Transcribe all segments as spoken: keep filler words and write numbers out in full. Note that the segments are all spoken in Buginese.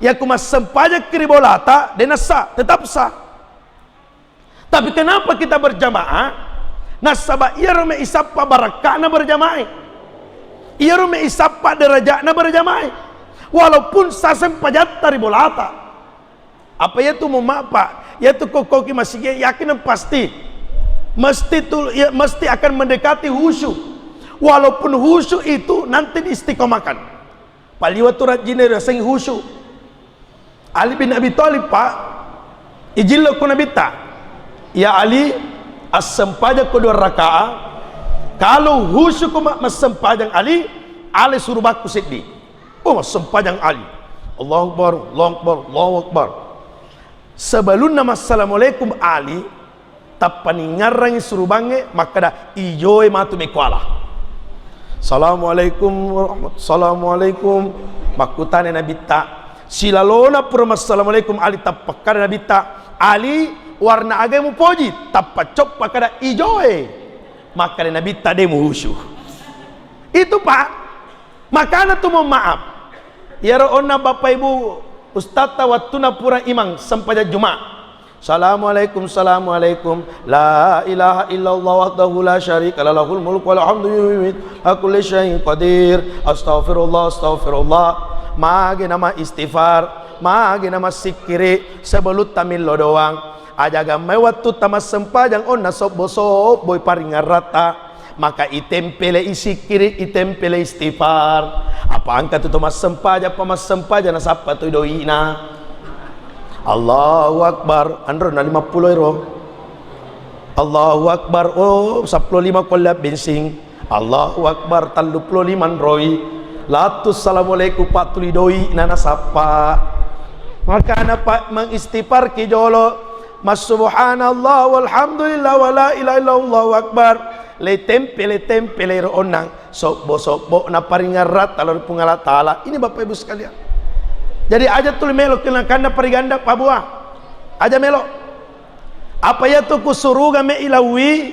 Iya ku massempajang ki ri bolata, de' nassa, tetap sah. Tapi kenapa kita berjamaah? Nasaba iyaro me isappa barakka'na berjamaah. Iyaro me isappa derajatna berjamaah. Walaupun sah sempajatta ri bolata. Apa iyatu, mohon maaf, Pak? Iyatu kokkoki masigi, yakin pasti mesti tu, ya, mesti akan mendekati khusyuk. Walaupun khusyuk itu nanti diistiqomahkan. Paliwa tu rajjinna riasengngi khusyuk. Ali bin Abi Thalib, Pak, ijillo ku Nabitta, "Ya Ali, assempajang ko dua rakaat, kalau khusyuk ko ma-, massempajang Ali, ale surubakku seddi." Oh, massempajang Ali. Allahu Akbar, Allahu Akbar, Allahu Akbar. Sebelumna massalamualaikum Ali, tappa ningngarrangi surubangnge makkeda, "Ijoe matu mekkuala." "Assalamualaikum warahmat-, assalamualaikum." Makkutana Nabitta, silalona pura massalamualaikum Ali, tappa kada Nabitta, "Ali, warna aga mupoji?" Tappa coppa kada, "Ijoe." Makkeda Nabitta, "De' muhusu." Itu, Pak. Makana tu, mohon maaf. Iyaro onna Bapak Ibu Ustadz ta wattuna pura imang sempajang Juma. "Assalamualaikum, assalamualaikum. La ilaha illallah wahdahu la syarika lah, lahul mulku wa lahul hamdu yuhyi wa yumiit, ala kulli syai'in qadir. Astaghfirullah, astaghfirullah." Magi nama istighfar, magi nama sikkiri sebelum tamillo doang. Aja gammai wattu tamassempajang onna sobbo-sobboi paringngarratta. Maka itempelei sikkiri, itempelei istighfar. Apa engka tu to massempajang, pa massempajang nasappa to doi'na. Allahu Akbar, anro na lima pulo ero. Allahu Akbar, oh, seppulo lima ko le bensin. Allahu Akbar, tellu pulo lima nroi. Lattu assalamualaikum, pattuli doi'na nasappa. Makana pa mengistighfar ki jolo. Massubhanallah walhamdulillah wala ilaha illallah, Allahu Akbar. Le tempele, tempele ro onnang. Sobbo-sobbo na paringngarratta lao ri Puang Allah Taala. Ini Bapak Ibu sekalian. Jadi aja tuli melo kenakanna pariganda pabua. Aja melo. Apa iyatu ku suruga me ilaui,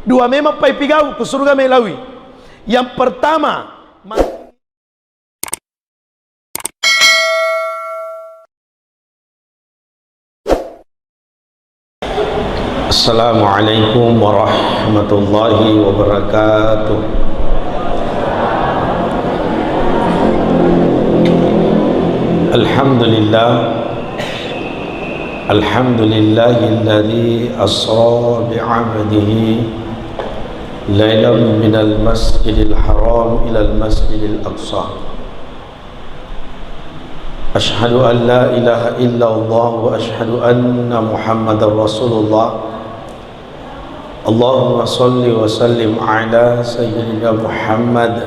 dua memang pai pigau ku suruga me ilaui. Yang pertama, ma- Assalamualaikum warahmatullahi wabarakatuh. Alhamdulillah. Alhamdulillahilladzi asra bi'abdihi lailan minal masjidil haram ilal masjidil aqsa. Asyhadu an la ilaha illallah wa asyhadu anna Muhammadar Rasulullah. Allahumma salli wa sallim ala Sayyidina Muhammad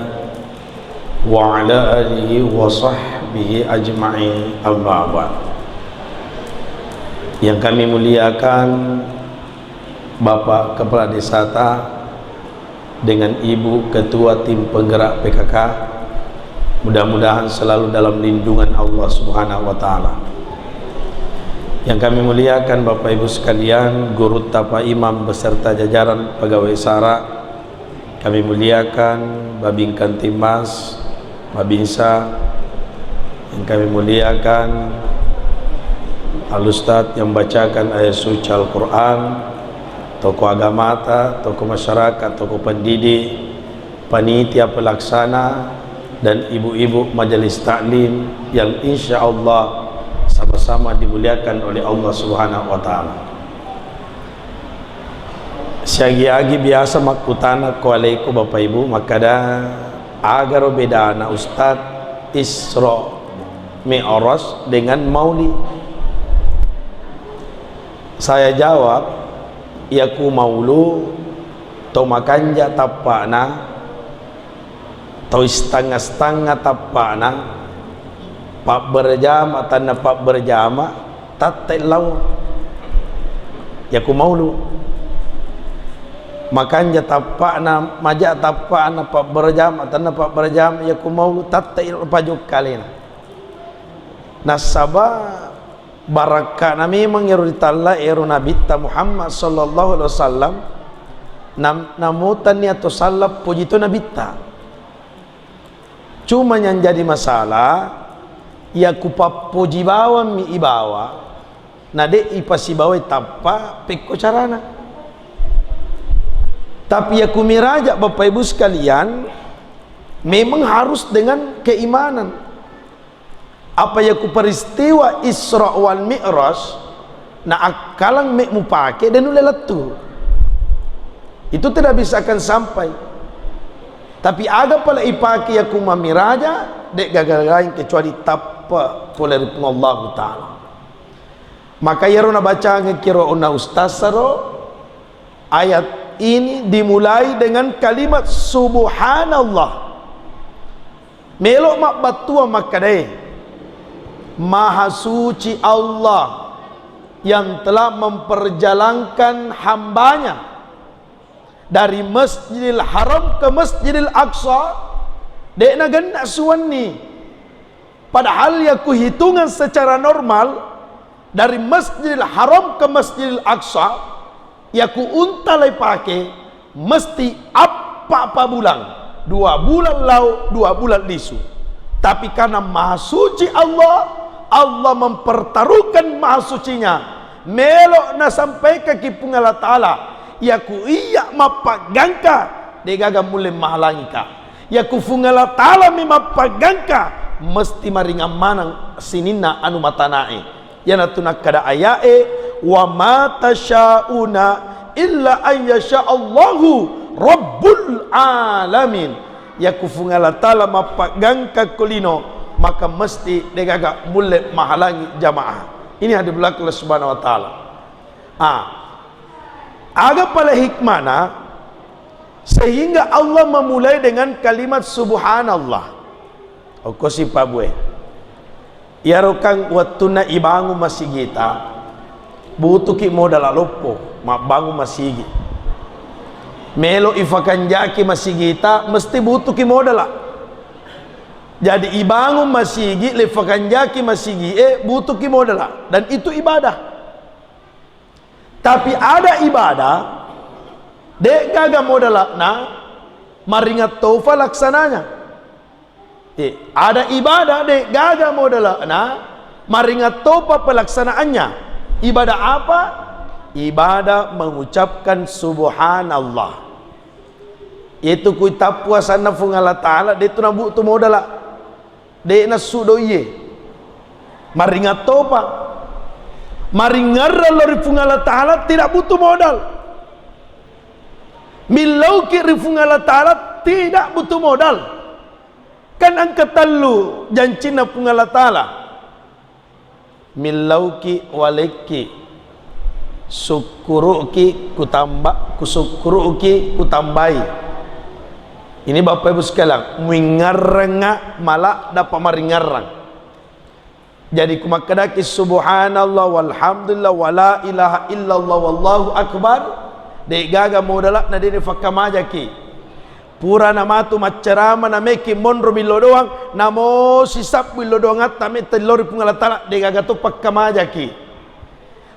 wa ala alihi wa sahbihi ajma'in, amma ba'd. Yang kami muliakan Bapak Kepala Desata, dengan Ibu Ketua Tim Penggerak P K K. Mudah-mudahan selalu dalam lindungan Allah Subhanahu wa Ta'ala. Yang kami muliakan Bapak Ibu sekalian, gurutta Pak Imam beserta jajaran pegawai sara, kami muliakan Babin Kamtibmas, Babinsa, yang kami muliakan Al Ustadz yang bacakan ayat suci Al-Quran, tokoh agamata, tokoh masyarakat, tokoh pendidik, panitia pelaksana, dan ibu-ibu majelis taklim yang insya Allah sama-sama dimuliakan oleh Allah Subhanahu wa Ta'ala. Siagi-agi biasa makkutana ko alaiku Bapak Ibu, makkada, "Agaro bedana Ustadz Isra Mi'raj dengan Maulid?" Saya jawab, "Iya ku maulu to makanja tappana, to istangnga-stangnga tappana, pabberjama tanna pabberjama, tatte lao. Iya ku maulu. Makanja tappana, maja tappana, pabberjama tanna pabberjama, iya ku maulu, tatte pajukkalena." Nasaba barakkana memang ero ritalla ero Nabitta Muhammad sallallahu alaihi wasallam, nam-, namutanni atau sallam puji to Nabitta. Cuma yang jadi masalah, Iya kupappoji bawammi ibawa, na de' ipasibawai tappa pekko carana. Tapi iya kumiraja, Bapak Ibu sekalian, memang harus dengan keimanan. Apa iya ku peristiwa Isra wal Mi'raj, na akkalang me' mupake de' nulle lettu. Itu tidak bisa akan sampai. Tapi aga pale ipake iya ku mammiraja, de' gaga lain kecuali tappa pole ri Puang Allahu Ta'ala. Maka iyaro nabacangekki ro onna ustaz ro, ayat ini dimulai dengan kalimat subhanallah. Melo' mabbattuang makkedae, Maha Suci Allah yang telah memperjalankan hambanya dari Masjidil Haram ke Masjidil Aqsa, de' nagenna suwenni. Padahal iya ku hitungan secara normal, dari Masjidil Haram ke Masjidil Aqsa, iya ku unta leipake, mesti appa' pa bulang, dua bulan lao, dua bulan lisu. Tapi karena Maha Suci Allah, Allah mempertaruhkan Maha Sucinya, melo' nasampaikaki Puang Allah Ta'ala, iya ku iyya mappaggangka, de' gaga mulle mahalangika. Iya ku Puang Allah Ta'ala mi mappaggangka, mesti maringang maneng sininna anu matanae. Iyanatu nakkeda aya'e, "Wa ma tasyauna illa an yasya Allahu rabbul alamin." Iya ku Puang Allah Ta'ala mappaggangka ko lino, maka mesti de' gaga mulle mahalangi jamaah. Ini hadir belakang Allah Subhanahu wa Ta'ala. Ah, aga pale hikmana sehingga Allah memulai dengan kalimat subhanallah? Okko si Pak Bue. Iyaro kan wettunna ibangun masigita, butuhki modala loppo mabbangun masigi. Melo ifakanjaki masigita, mesti butuhki modala. Jadi ibangun masigi, le fakanjaki masigi e, butuhki modala. Dan itu ibadah. Tapi ada ibadah, de' gaga modala'na, maringattopa laksananya. Eh, ada ibadah, de' gaga modala'na, maringattopa pelaksanaannya. Ibadah apa? Ibadah mengucapkan subhanallah. Itu kuitappu asanna Puang Allah Ta'ala, de' tu nabutu modala. De' nassu doiye. Maringattopa. Maringerrang lao ri Puang Allah Ta'ala tidak butuh modal. Millauki ri Puang Allah Ta'ala tidak butuh modal. Kan engka tellu jancinna Puang Allah Ta'ala. Millauki walekki, sukkuruki kutamba-, kusukkuruki kutambai. Ini Bapak Ibu sekalian, muingerrengnga maladda pa maringerrang. Jadi ku makkedaki subhanallah walhamdulillah wala ilaha illallah wallahu akbar, de' gaga modala'na, de' ni fakkamajaki. Purana matu maccarama, nameki monro millo doang, namo sisabbu illo doangatta metta illo ri Puang Allah Ta'ala, de' gaga to pakkamajaki.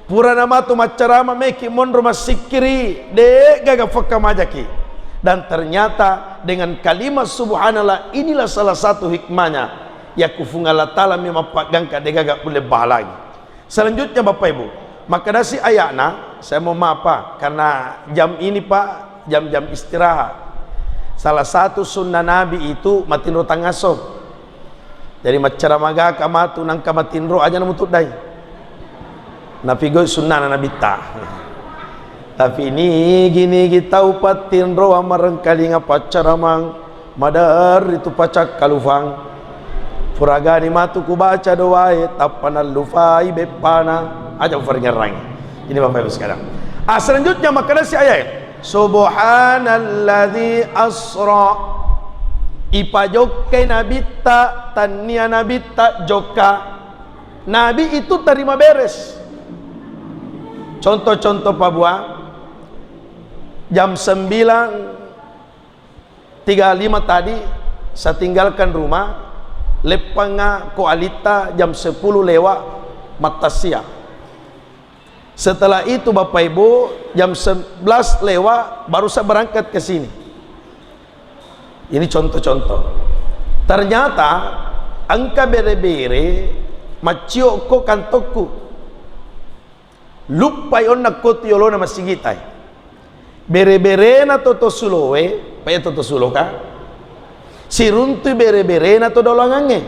Purana matu maccarama, meki monro massikkiri, de' gaga fakkamajaki. Dan ternyata dengan kalimat subhanallah inilah salah satu hikmahnya. Yakku Puang Allah Ta'ala mi mappaggangka, de' gaga ulle bahalangi. Selanjutnya, Bapak Ibu, makkedasi aya'na, saya mohon maaf, Pak, karena jam ini, Pak, jam-jam istirahat. Salah satu sunnah Nabi itu matinro tangaso. Jadi maccara magaka matu nangka matinro aja namutuddai. Napigau sunnahna Nabitta. Tapi nigi-nigi tau pattinroang marengkalinga paccaramang, maderri tu pacakkalufang. Puragani matu kubaca doae, tappa nallufai beppana. Aja ufaringerrangi. Ini Bapak Ibu sekalian. Ah, selanjutnya makkedasi ayat, subhanalladzi asra. Ipajokkai Nabitta, tannia Nabitta jokka. Nabi itu terima beres. Contoh-contoh, Pak Bua, jam sembilan tiga lima tadi saya tinggalkan rumah, leppanga ko Alitta jam sepuluh lewat mattassia. Setelah itu, Bapak Ibu, jam sebelas lewat baru saya berangkat ke sini. Ini contoh-contoh. Ternyata Engka bere-bere macciokko kantokku. Luppai onna ko tu yolona masigitai. Bere-berena to tosuloe, pae to tosuloka. Siruntui bere-berena to dolangangnge.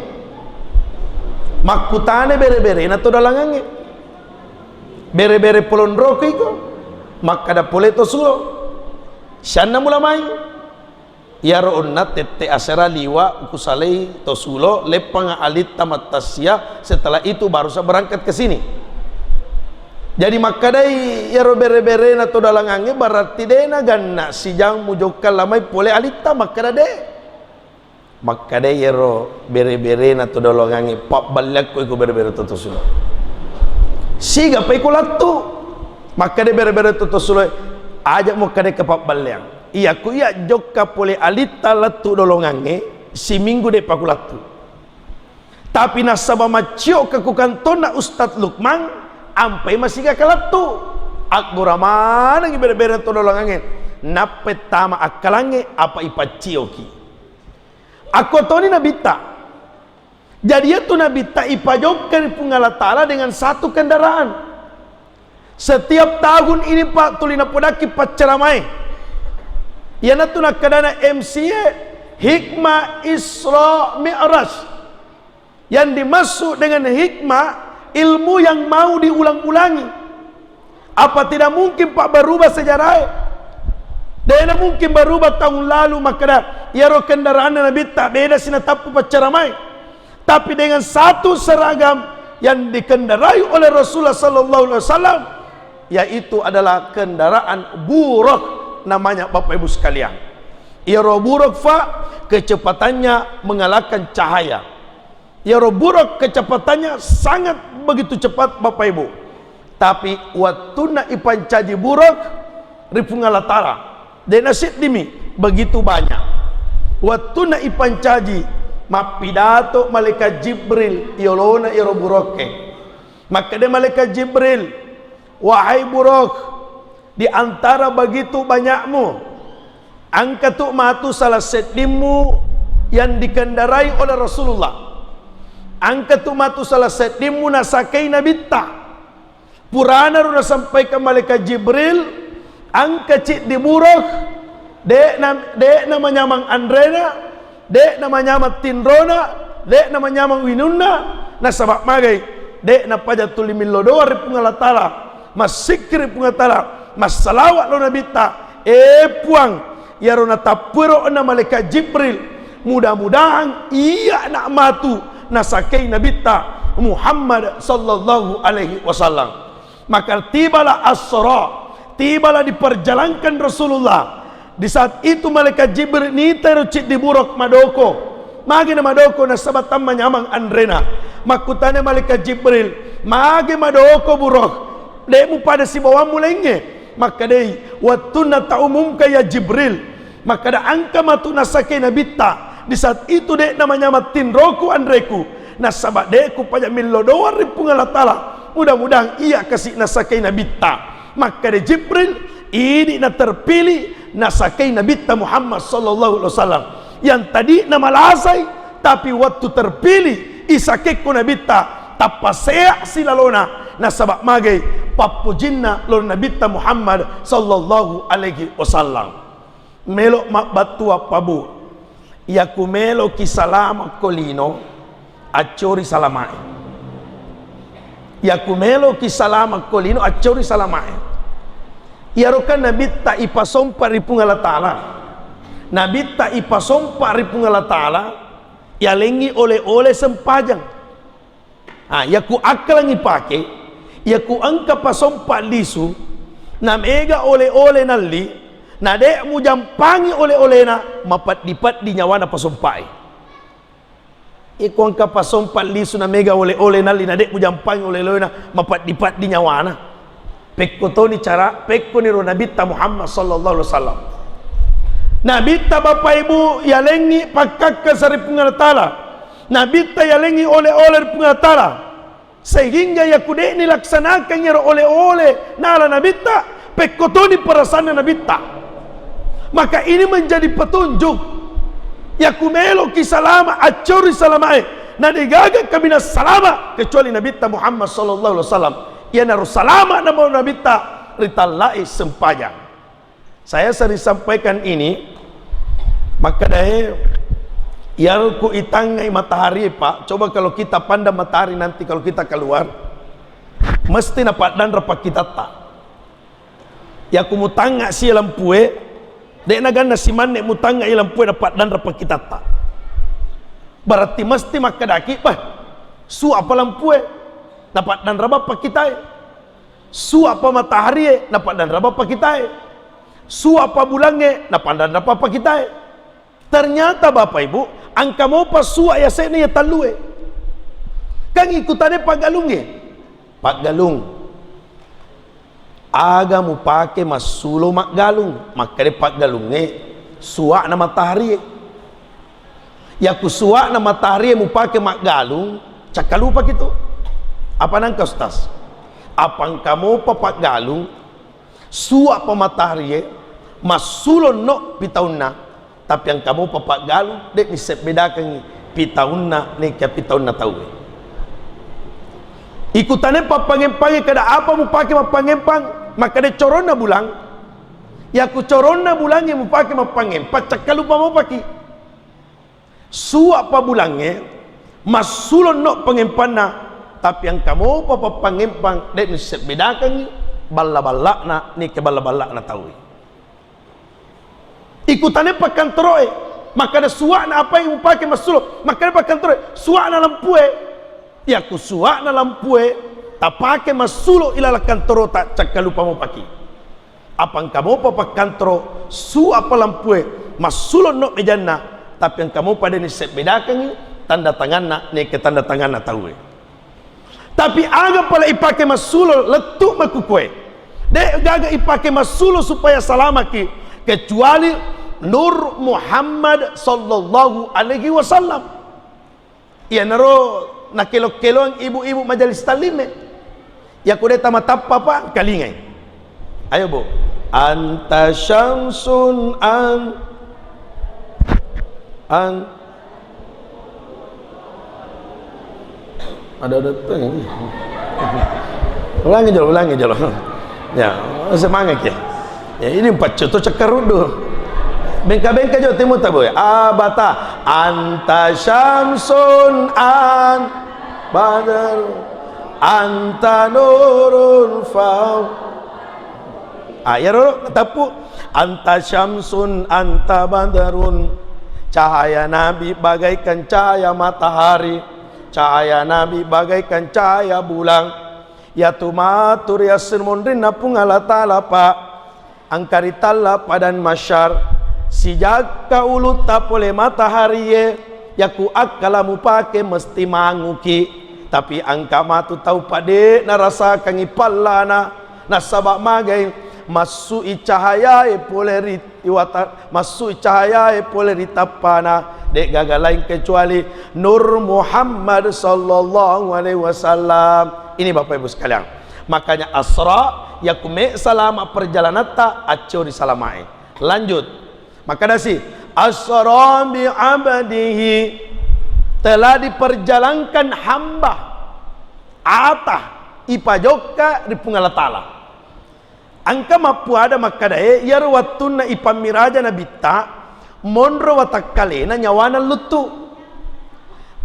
Makkutane bere-berena to dolangangnge. Bere-bere polonroko iko. Makkada pole tosulo. Sianna mula mai. Iyaro onna tette asera liwa kusalai tosulo, leppanga alitta mattassia, setelah itu baru sa berangkat ke sini. Jadi makkadai iyaro bere-berena to dalangangnge berarti de naganna sijang mujokka lamai pole alitta, makkada de. Makkadai iyaro bere-berena to dalangangnge pabballeakko iko bere-bere to tosulo. Siga pa iko lattu. Makkadai bere-bere to tosulo, aja mukkadai ke pabballeang. Iya, ku iya jokka pole alitta lettu dolongangnge, siminggu de'pa kulattu. Tapi nassaba macciokka ku kantonna Ustadz Lukman, ampai masiga kalattu. Aggora manengi bere-bere to dolongangnge, nappai tama akkalangnge apa ipaccioki. Akko toni Nabitta. Jadi, iyatu Nabitta ipajokka ri Puang Allah Ta'ala dengan satu kendaraan. Setiap tahun ini, Pak, tuli napodakki paccaramae. Iyanatu nakkadana M C A, hikmah Isra Mi'raj. Yang dimaksud dengan hikmah, ilmu yang mau diulang-ulangi. Apa tidak mungkin, Pak, berubah sejarah? Dena mungkin berubah tahun lalu makkada iyaro kendaraanna Nabitta beda sinatappu paccaramae. Tapi dengan satu seragam yang dikendarai oleh Rasulullah sallallahu alaihi wasallam, yaitu adalah kendaraan buraq namanya, Bapak Ibu sekalian. Iyaro buraq, Pak, kecepatannya mengalahkan cahaya. Iyaro buraq kecepatannya sangat begitu cepat, Bapak Ibu. Tapi wettunna ipancaji buraq ri Puang Allah Ta'ala, de naseddimi, begitu banyak. Wettunna ipancaji, mappidato malaikat Jibril yolona iyaro buraqe. Makkeda malaikat Jibril, "Wahai buraq, di antara begitu banyakmu, engka tu matu salah seddimmu yang dikendarai oleh Rasulullah. Engka tu matu salah seddimmu nasakai Nabitta." Purana ro nasampaikan malaikat Jibril, engka ciddi buraq, de na, de na manyamang anrena, de na manyamang tinrona, de na manyamang winunna, nasaba magai, de na paja tuli millo doang ri Puang Allah Ta'ala, massikkiri ri Puang Allah Ta'ala, massalawat lao Nabitta, eh Puang, iyaro natappuero na malaikat Jibril, mudah-mudahan iya na matu nasakai Nabitta Muhammad sallallahu alaihi wasallam. Maka tibalah Asra, tibalah diperjalankan Rasulullah. Di saat itu malaikat Jibril nita ro ciddi buraq madoko. Magi na madoko nasaba tamma nyamang anrena. Makkutana malaikat Jibril, "Magi madoko buraq? De mupada sibawammu laingnge?" Makkedai, "Wettunna taumumka ya Jibril, makkeda engka matu nasakai Nabitta, di saat itu de namanyamang tinroku anreku, nasaba de kupaja millo doang ri Puang Allah Ta'ala, mudah-mudahan iya kasi nasakai Nabitta." Makkeda Jibril, "Idi na terpilih nasakai Nabitta Muhammad sallallahu alaihi wasallam. Yang tadi na malasai, tapi wettu terpilih isakekko Nabitta, tappa sehat silalona, nasaba magai pappujinna lao Nabitta Muhammad sallallahu alaihi wasallam." Melo mabbattu appabu, yaku meloki salama ko lino, accori salamae. Yaku meloki salama ko lino, accori salamae. Iyaro kan Nabitta ipasompa ri Puang Allah Ta'ala. Nabitta ipasompa ri Puang Allah Ta'ala, yalengngi ole-ole sempajang. Ah, yaku akkalangngi pake, yaku engka pasompa lisu, na mega ole-ole nalli, na de mujampangi ole-olena, mapeddi-peddi nyawana pasompae. Iko engka pasompa lisu na mega ole-ole nalli na de mujampangi ole-olena, mapeddi-peddi nyawana. Pekko toni cara, pekkoniro Nabitta Muhammad sallallahu alaihi wasallam. Nabitta, Bapak Ibu, yalengngi pakkakka sari Puang Allah Ta'ala. Nabitta yalengngi ole-ole ri Puang Allah Ta'ala. Sehingga yaku de ni laksanakan iyaro ole-ole nala Nabitta, pekko toni perasaanna Nabitta. Maka ini menjadi petunjuk. Yaku meloki salama, accori salamae. Na degaga kaminang salama kecuali Nabitta Muhammad sallallahu alaihi wasallam. Iyanaro salama namo Nabitta ritallai sempajang. Saya sering sampaikan ini, makkedae, iyaro ku itangngai matahari, Pak, coba kalau kita pandang matahari nanti kalau kita keluar, mesti napaddanra pakkitatta. Yaku mutangnga si lampue, de'na ganna simanne mutangnga i lampue napaddanra pakkitatta. Berarti mesti makkedaki, bah, suapa lampue, napaddanra bappa kitae. Suapa mataharie, napaddanra bappa kitae. Suapa bulangnge, napaddanra bappa kitae. Ternyata Bapak Ibu, engka mopa sua yase'na iya tellue. Kan ikutane paggalungnge. Paggalung. Aga mupake massulo maggalung? Makkeda paggalungnge sua'na mataharie. Yaku sua'na mataharie mupake maggalung, cakkalupaki tu. Apa nangka, Ustaz? Apa engka mopa paggalung, sua'pa mataharie, massulo no pitaunna, tapi engka mopa paggalung, de' nissebbedakengngi pitaunna, nekia pitaunna tauwe. Ikutane pappangempangnge, kada apa mupake mappangempang? Makkeda coronna bulang. Yaku coronna bulangnge mupake mappangempang, cakkalupa mopaki. Sua'pa bulangnge, massulo no pangempanna, tapi engka mopa pappangempang, de' nissebbedakengngi balla-balla'na, nekia balla-balla'na tauwe. Ikutane pakkantoro'e, makkeda sua'na apai mupake massulo, makkeda pakkantoro'e, sua'na lampue. Yaku sua'na lampue tapake massulo ilalang kantorota, cakkalupa mopaki. Apa engka mopa pakkantoro, sua'pa lampue, massulo no mejanna, tapi engka mopa de' nissebbedakengngi tanda tanganna, nekia tanda tanganna tauwe. Tapi aga pale ipake massulo, lettu makkukue. De' gaga ipake massulo supaya salamaki, kecuali Nur Muhammad sallallahu alaihi wasallam. Iyanaro nakelo-keloang ibu-ibu majelis taklim e. Yaku de' tamatappa, Pak, kalingai. Ayo, Bu. Anta syamsun an-, an-, ada-ada tuh ini. Ulangi dulu, ulangi dulu. Ya, semangat ya. Ya, ini empat juta cekar udu. Bengka-bengka jo timu tabu ya. Abata, anta syamsun an badar, anta nurun fau. Ah, ya, Roro, tepu. Anta syamsun, anta badarun. Cahaya Nabi bagaikan cahaya matahari. Cahaya Nabi bagaikan cahaya bulan. Yatu matu ri esso monrinna Puang Allah Ta'ala, Pak, engka ritalla padang mahsyar, sijakka ulutta pole mataharie, yaku akkala mupake mesti manguki. Tapi engka matu tau, Pak, de' narasakangngi pallana, nasaba magai, massu'i cahayae pole ri iwata-, massu'i cahayae pole ri tappana, de' gaga laing kecuali Nur Muhammad sallallahu alaihi wasallam. Ini Bapak Ibu sekalian. Makanya Asra, yaku me' salama perjalananta, accio ri salamae. Lanjut. Makkedasi, asra bi abdihi, telah diperjalankan hamba, ata, ipajokka ri Puang Allah Ta'ala. Engka mappuada makkedae, iyaro wettunna ipammiraja Nabitta, monro watakkalena nyawana luttu.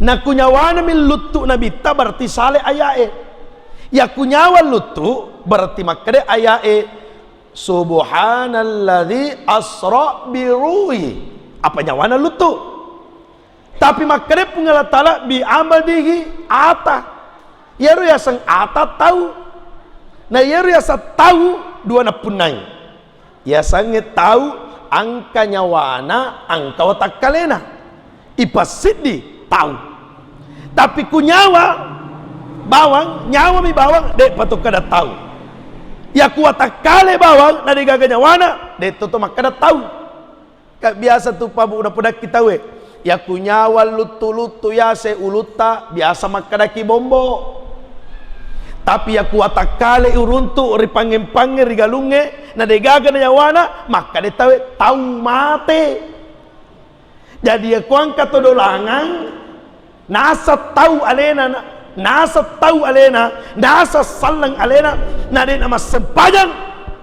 Naku nyawanami luttu Nabitta, berarti sale ayae. Yaku nyawa luttu, berarti makkeda ayae, subhanalladzi asra biruhi. Apa nyawana luttu? Tapi makkeda Puang Allah Ta'ala, bi abdihi ata. Iyaro yaseng ata tau. Na iyaro yaseng tau dua nappunnai. Yasengnge tau engka nyawana, engka watakkalena. Ipassiddi tau. Tapi ku nyawa bawang, nyawami bawang, de' pato kada tau. Yaku watakkale bawang, na degaga nyawana, de' toto makkeda tau. Ka biasa tu pabu napodakki tauwe, yaku nyawa luttu-luttu yase ulutta, biasa makkedaki bombo. Tapi yaku watakkale uruntu ri pangnge-pangnge ri galungnge, na degaga na nyawana, makkeda tauwe tau mate. Jadi yaku engka to dolangang, Naseng tau alena, naseng tau alena, naseng selleng alena, na de' namassempajang,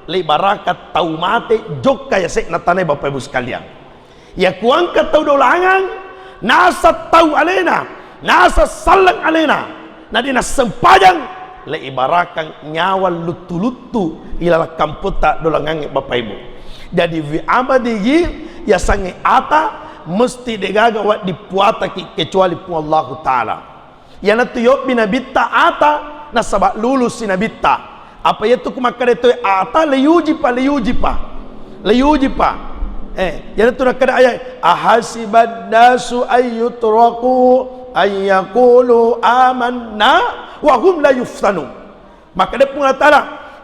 le ibarakang tau mate jokka yase'na tanae, Bapak Ibu sekalian. Iya kuangka tau dolangang, naseng tau alena, naseng selleng alena, na de' nassempajang, le ibarakang nyawa luttu-luttu ilalang kampotta dolangangnge, Bapak Ibu. Jadi, fi abadihi, yasengnge ata, mesti de'gaga wedding puataki kecuali Puang Allahu Ta'ala. Iyanatu yobbi nabitta ata, nasaba lulusi nabitta. Apa iyatu ku makkeda to ata, le yujipa, le yujipa. Le yujipa. Eh, iyanatu nakkeda ayat, "Ahasiban nasu ayyutraku ayyakulu amanna wa hum la yuftanun." Makkeda Puang Allah Ta'ala,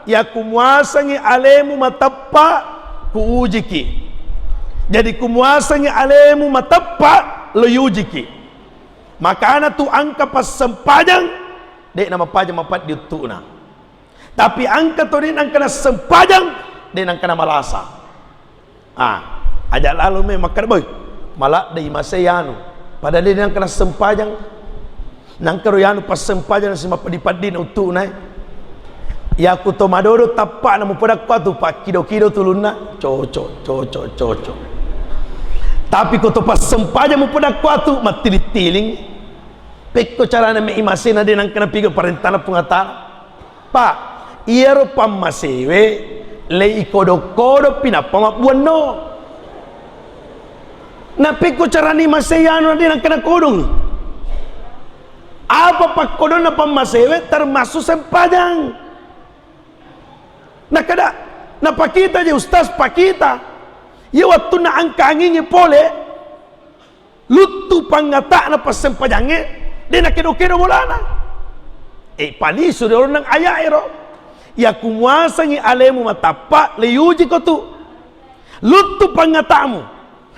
"Iya kumuasangi alemu mateppa, kuujiki." Jadi kumuasangi alemu mateppa, lo yujiki. Makana tu engka passempajang, de' namapajang mapeddi uttu'na. Tapi engka to de' nengka nassempajang, de' nengka namalasa. Ah, aja lalo me makkeda, "Boy, maladde imasei anu." Padahal de' nengka nassempajang. Nengka ro anu passempajang si mapeddi-peddi na uttu'na. Iya ku to madodo tappa'na mupedakko atu, pakkido-kido tulunna, cocok, cocok, cocok. Tapi ko to passempajang mupedakko atu, mattiling-tiling. Pekko carana me imasena de' nengka napiga parentana Puang Allah Ta'ala. Pak, iyaro pammasewe le ikodo-kodo pi nappa mabbuanno. Na pekko carani masei anu de' nengka nakodong. Apa pakkodonna pammasewe termasuk sempajang. Nakada, napakita je ustaz, pakita. Iya wattunna engka angingnge pole, luttu pangngata'na passempajangnge, de' nakedo-kedo bolana. E, palisu de' onnang aya'e ro. Iya kumuasangi alemu matappa, le yujiko tu. Luttu pangngata'mu,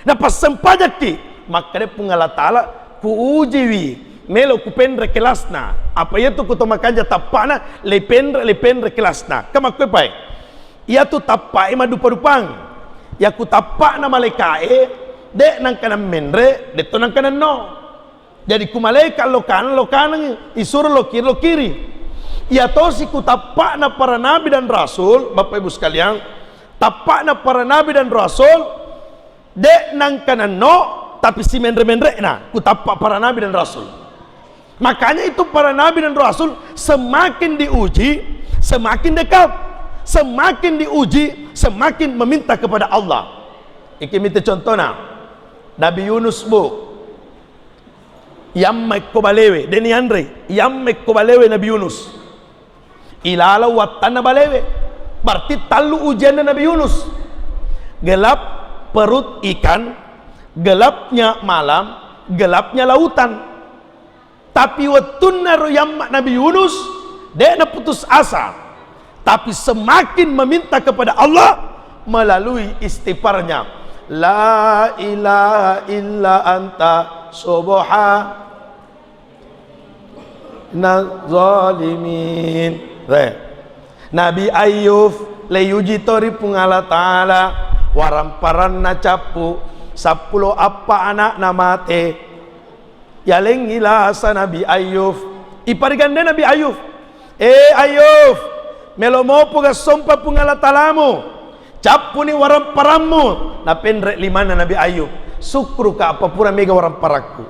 napassempajakki, makkeda Puang Allah Ta'ala, kuujiwi, melo kupenre kelasna. Apa iyatu ku to makanja tappa'na, le penre, le penre kelasna. Ka makkue pae. Iyatu tappa'e maddupa-dupang. Iya ku tappa'na malaika'e, de' nengka nammenre, de' to nengka nenno. Jadi ku malaika lo kanan, lo kanangngi, isuro lo kiri, lo kiri. Iya tosi ku tappa'na para nabi dan rasul, Bapak Ibu sekalian, tappa'na para nabi dan rasul, de' nengka nenno, tapi simenre-menre'na ku tappa' para nabi dan rasul. Makanya itu para nabi dan rasul semakin diuji, semakin dekat. Semakin diuji, semakin meminta kepada Allah. Iki mita contohna, Nabi Yunus, Bu. Yamma ekko balewe, de' nianre, yamma ekko balewe Nabi Yunus. Ilalau wattanna balewe. Berarti tallu ujianna Nabi Yunus. Gelap perut ikan, gelapnya malam, gelapnya lautan. Tapi wettunna ro yamma Nabi Yunus, de' naputus asa. Tapi semakin meminta kepada Allah melalui istighfarnya. La ilaha illa anta subhanaka zalimin. Re. Nabi Ayub le yuji to ri Puang Allah Ta'ala, waramparanna cappu, seppulo appa ana'na mate. Yalengngi lasa Nabi Ayub. Iparigande Nabi Ayub. Eh Ayub, melo mopo gassompa Puang Allah Ta'alamu. Cappuni waramparammu. Napenre limanna Nabi Ayub. Sukkuruka apa pura mega waramparakku.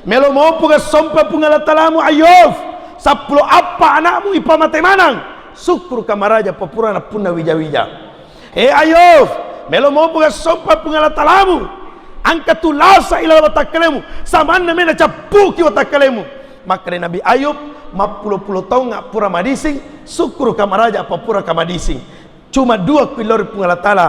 Melo mopo gassompa Puang Allah Ta'alamu Ayub. Seppulo appa anakmu ipamate manang. Sukkuruka maraja apa pura nappunna wija-wija. Eh Ayub, melo mopo gassompa Puang Allah Ta'alamu. Engka tu lasa ilalang watakkalemu, samanna mena cappuki watakkalemu. Makkeda Nabi Ayub, mappulo-pulo taung pura madising, sukkuruka maraja apa pura ka madising. Cuma dua kuillau ri Puang Allah Ta'ala.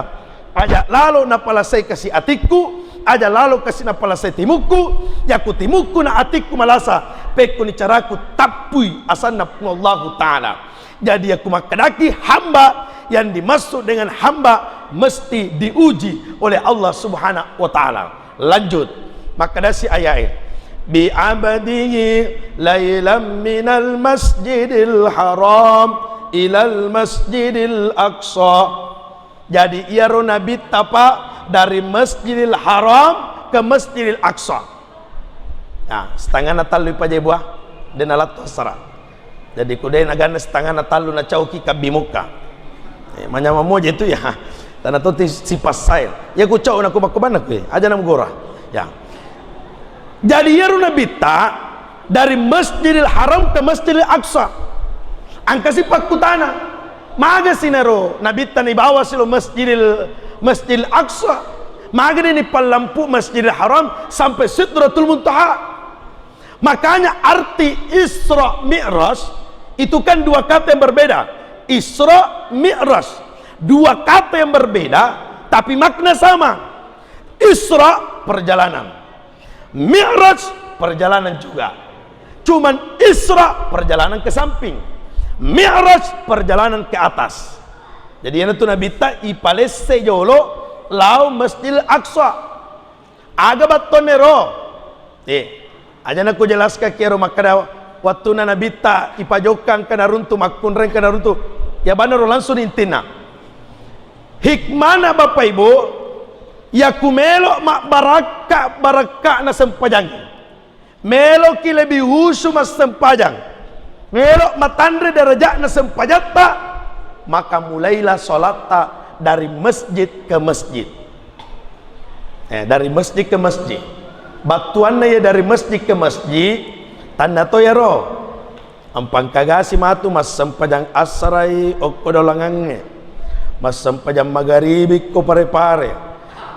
Aja lalo napalasai kasi atikku, aja lalo kasi napalasai timukku, yaku timukku na atikku malasa, pekkoni caraku tappui asanna Puang Allahu Ta'ala. Jadi, yaku makkedaki hamba, yang dimaksud dengan hamba mesti diuji oleh Allah Subhanahu wa Ta'ala. Lanjut, makkedasi ayae, "Bi abdihi lailam minal masjidil haram ilal masjidil aqsa." Jadi, iyaro Nabitta, Pak, dari Masjidil Haram ke Masjidil Aqsa. Nah, setengahna tallu ipaja buah, de' nalatto assara. Jadi ku de' naganna setengahna tallu nacauki kabbi mukka. Eh, manyameng moje tu ya. Tana to ti sipassae. Ya ku cau na ku bakko banna ku, eh. Aja na mugora. Ya. Jadi iyaro Nabitta dari Masjidil Haram ke Masjidil Aqsa. Engkasi pakkutana, maga sinaro Nabitta nibawa silo Masjidil, Masjidil Aqsa? Maga ni pallampu Masjidil Haram sampai Sidratul Muntaha? Makanya arti Isra Mi'raj itu kan dua kata yang berbeda. Isra Mi'raj, dua kata yang berbeda tapi makna sama. Isra perjalanan, Mi'raj perjalanan juga. Cuman Isra perjalanan ke samping, Mi'raj perjalanan ke atas. Jadi iyana tu Nabitta ipalesse jolo lao Masjidil Aqsa. Aga battuanna ero? Eh, aja na ku jelaskaki ero makkeda wattuna Nabitta ipajokkang kana runtu, makkunrai kana runtu. Ya banaro langsung intinna. Hikmana Bapak Ibu, yaku melo mabbarakka-barakkana sempajangnge. Meloki lebih husu massempajang, melo matanre darajatna sempajatta, maka mulailah sholatta dari masjid ke masjid. Eh, dari masjid ke masjid. Battuanna ya dari masjid ke masjid, tanna to yaro. Ampangkagasi matu massempajang assarai okko dolangangnge, massempajang magaribi ko Pare-Pare,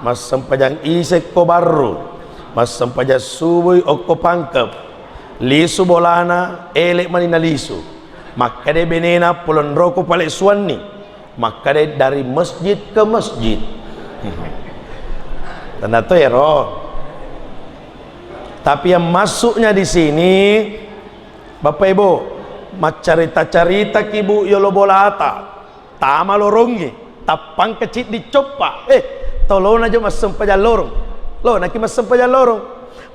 massempajang isya ko Barru, massempajang subui okko Pangkep. Lisu bolana, ele' mani nalisu. Makkeda benena, polonroko pale suanni. Makkeda dari masjid ke masjid. Tanda to ero. Tapi yang masuknya di sini, Bapak Ibu, maccarita-caritaki, Bu, yolo bolata, tama lorongnge, tappangka ciddi coppa. Eh, tolona jo massempajang lorong. Lonaki massempajang lorong.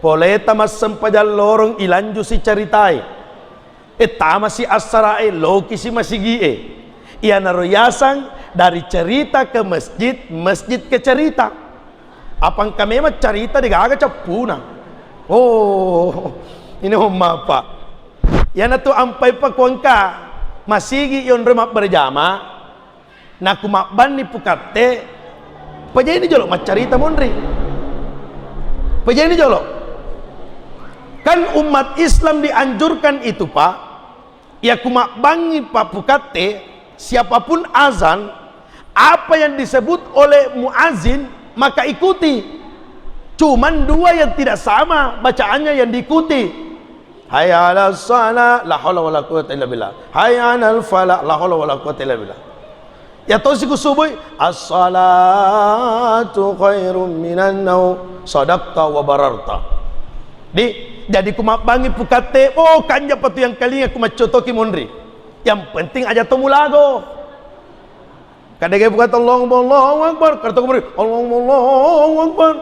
Poleta massempajang lorong, ilanjusi caritai. Eh, tamasi assarae, lokisi masigie. Iyanaro yasang dari cerita ke masjid, masjid ke cerita. Apa engka memang carita degaga cappuna. Oh, ini homma apa? Iyanatu ampai pa ku engka masigi yonro mabberjama, naku mabbanni pukatte, pejeni jolo maccarita monri. Pejeni jolo. Kan umat Islam dianjurkan itu, Pak. Iya ku mabbangi pappukatte, siapapun azan, apa yang disebut oleh muazin, maka ikuti. Cuman dua yang tidak sama bacaannya yang diikuti. Hayya 'alas shalah, la haula wala quwwata illa billah. Hayya 'alal falah, la haula wala quwwata illa billah. Ya tosi ku subui, "As-salatu khairum minan naum, sadaqta wa bararta." Di, jadi ku mabbangi pukatte, oh, kanja patu yang kalinga ku maccotoki monri. Yang penting aja to mulago. Kadege pukatte, "Allahu Akbar, Allahu Akbar." Kada to ku monri, "Allahu Akbar, Allahu Akbar."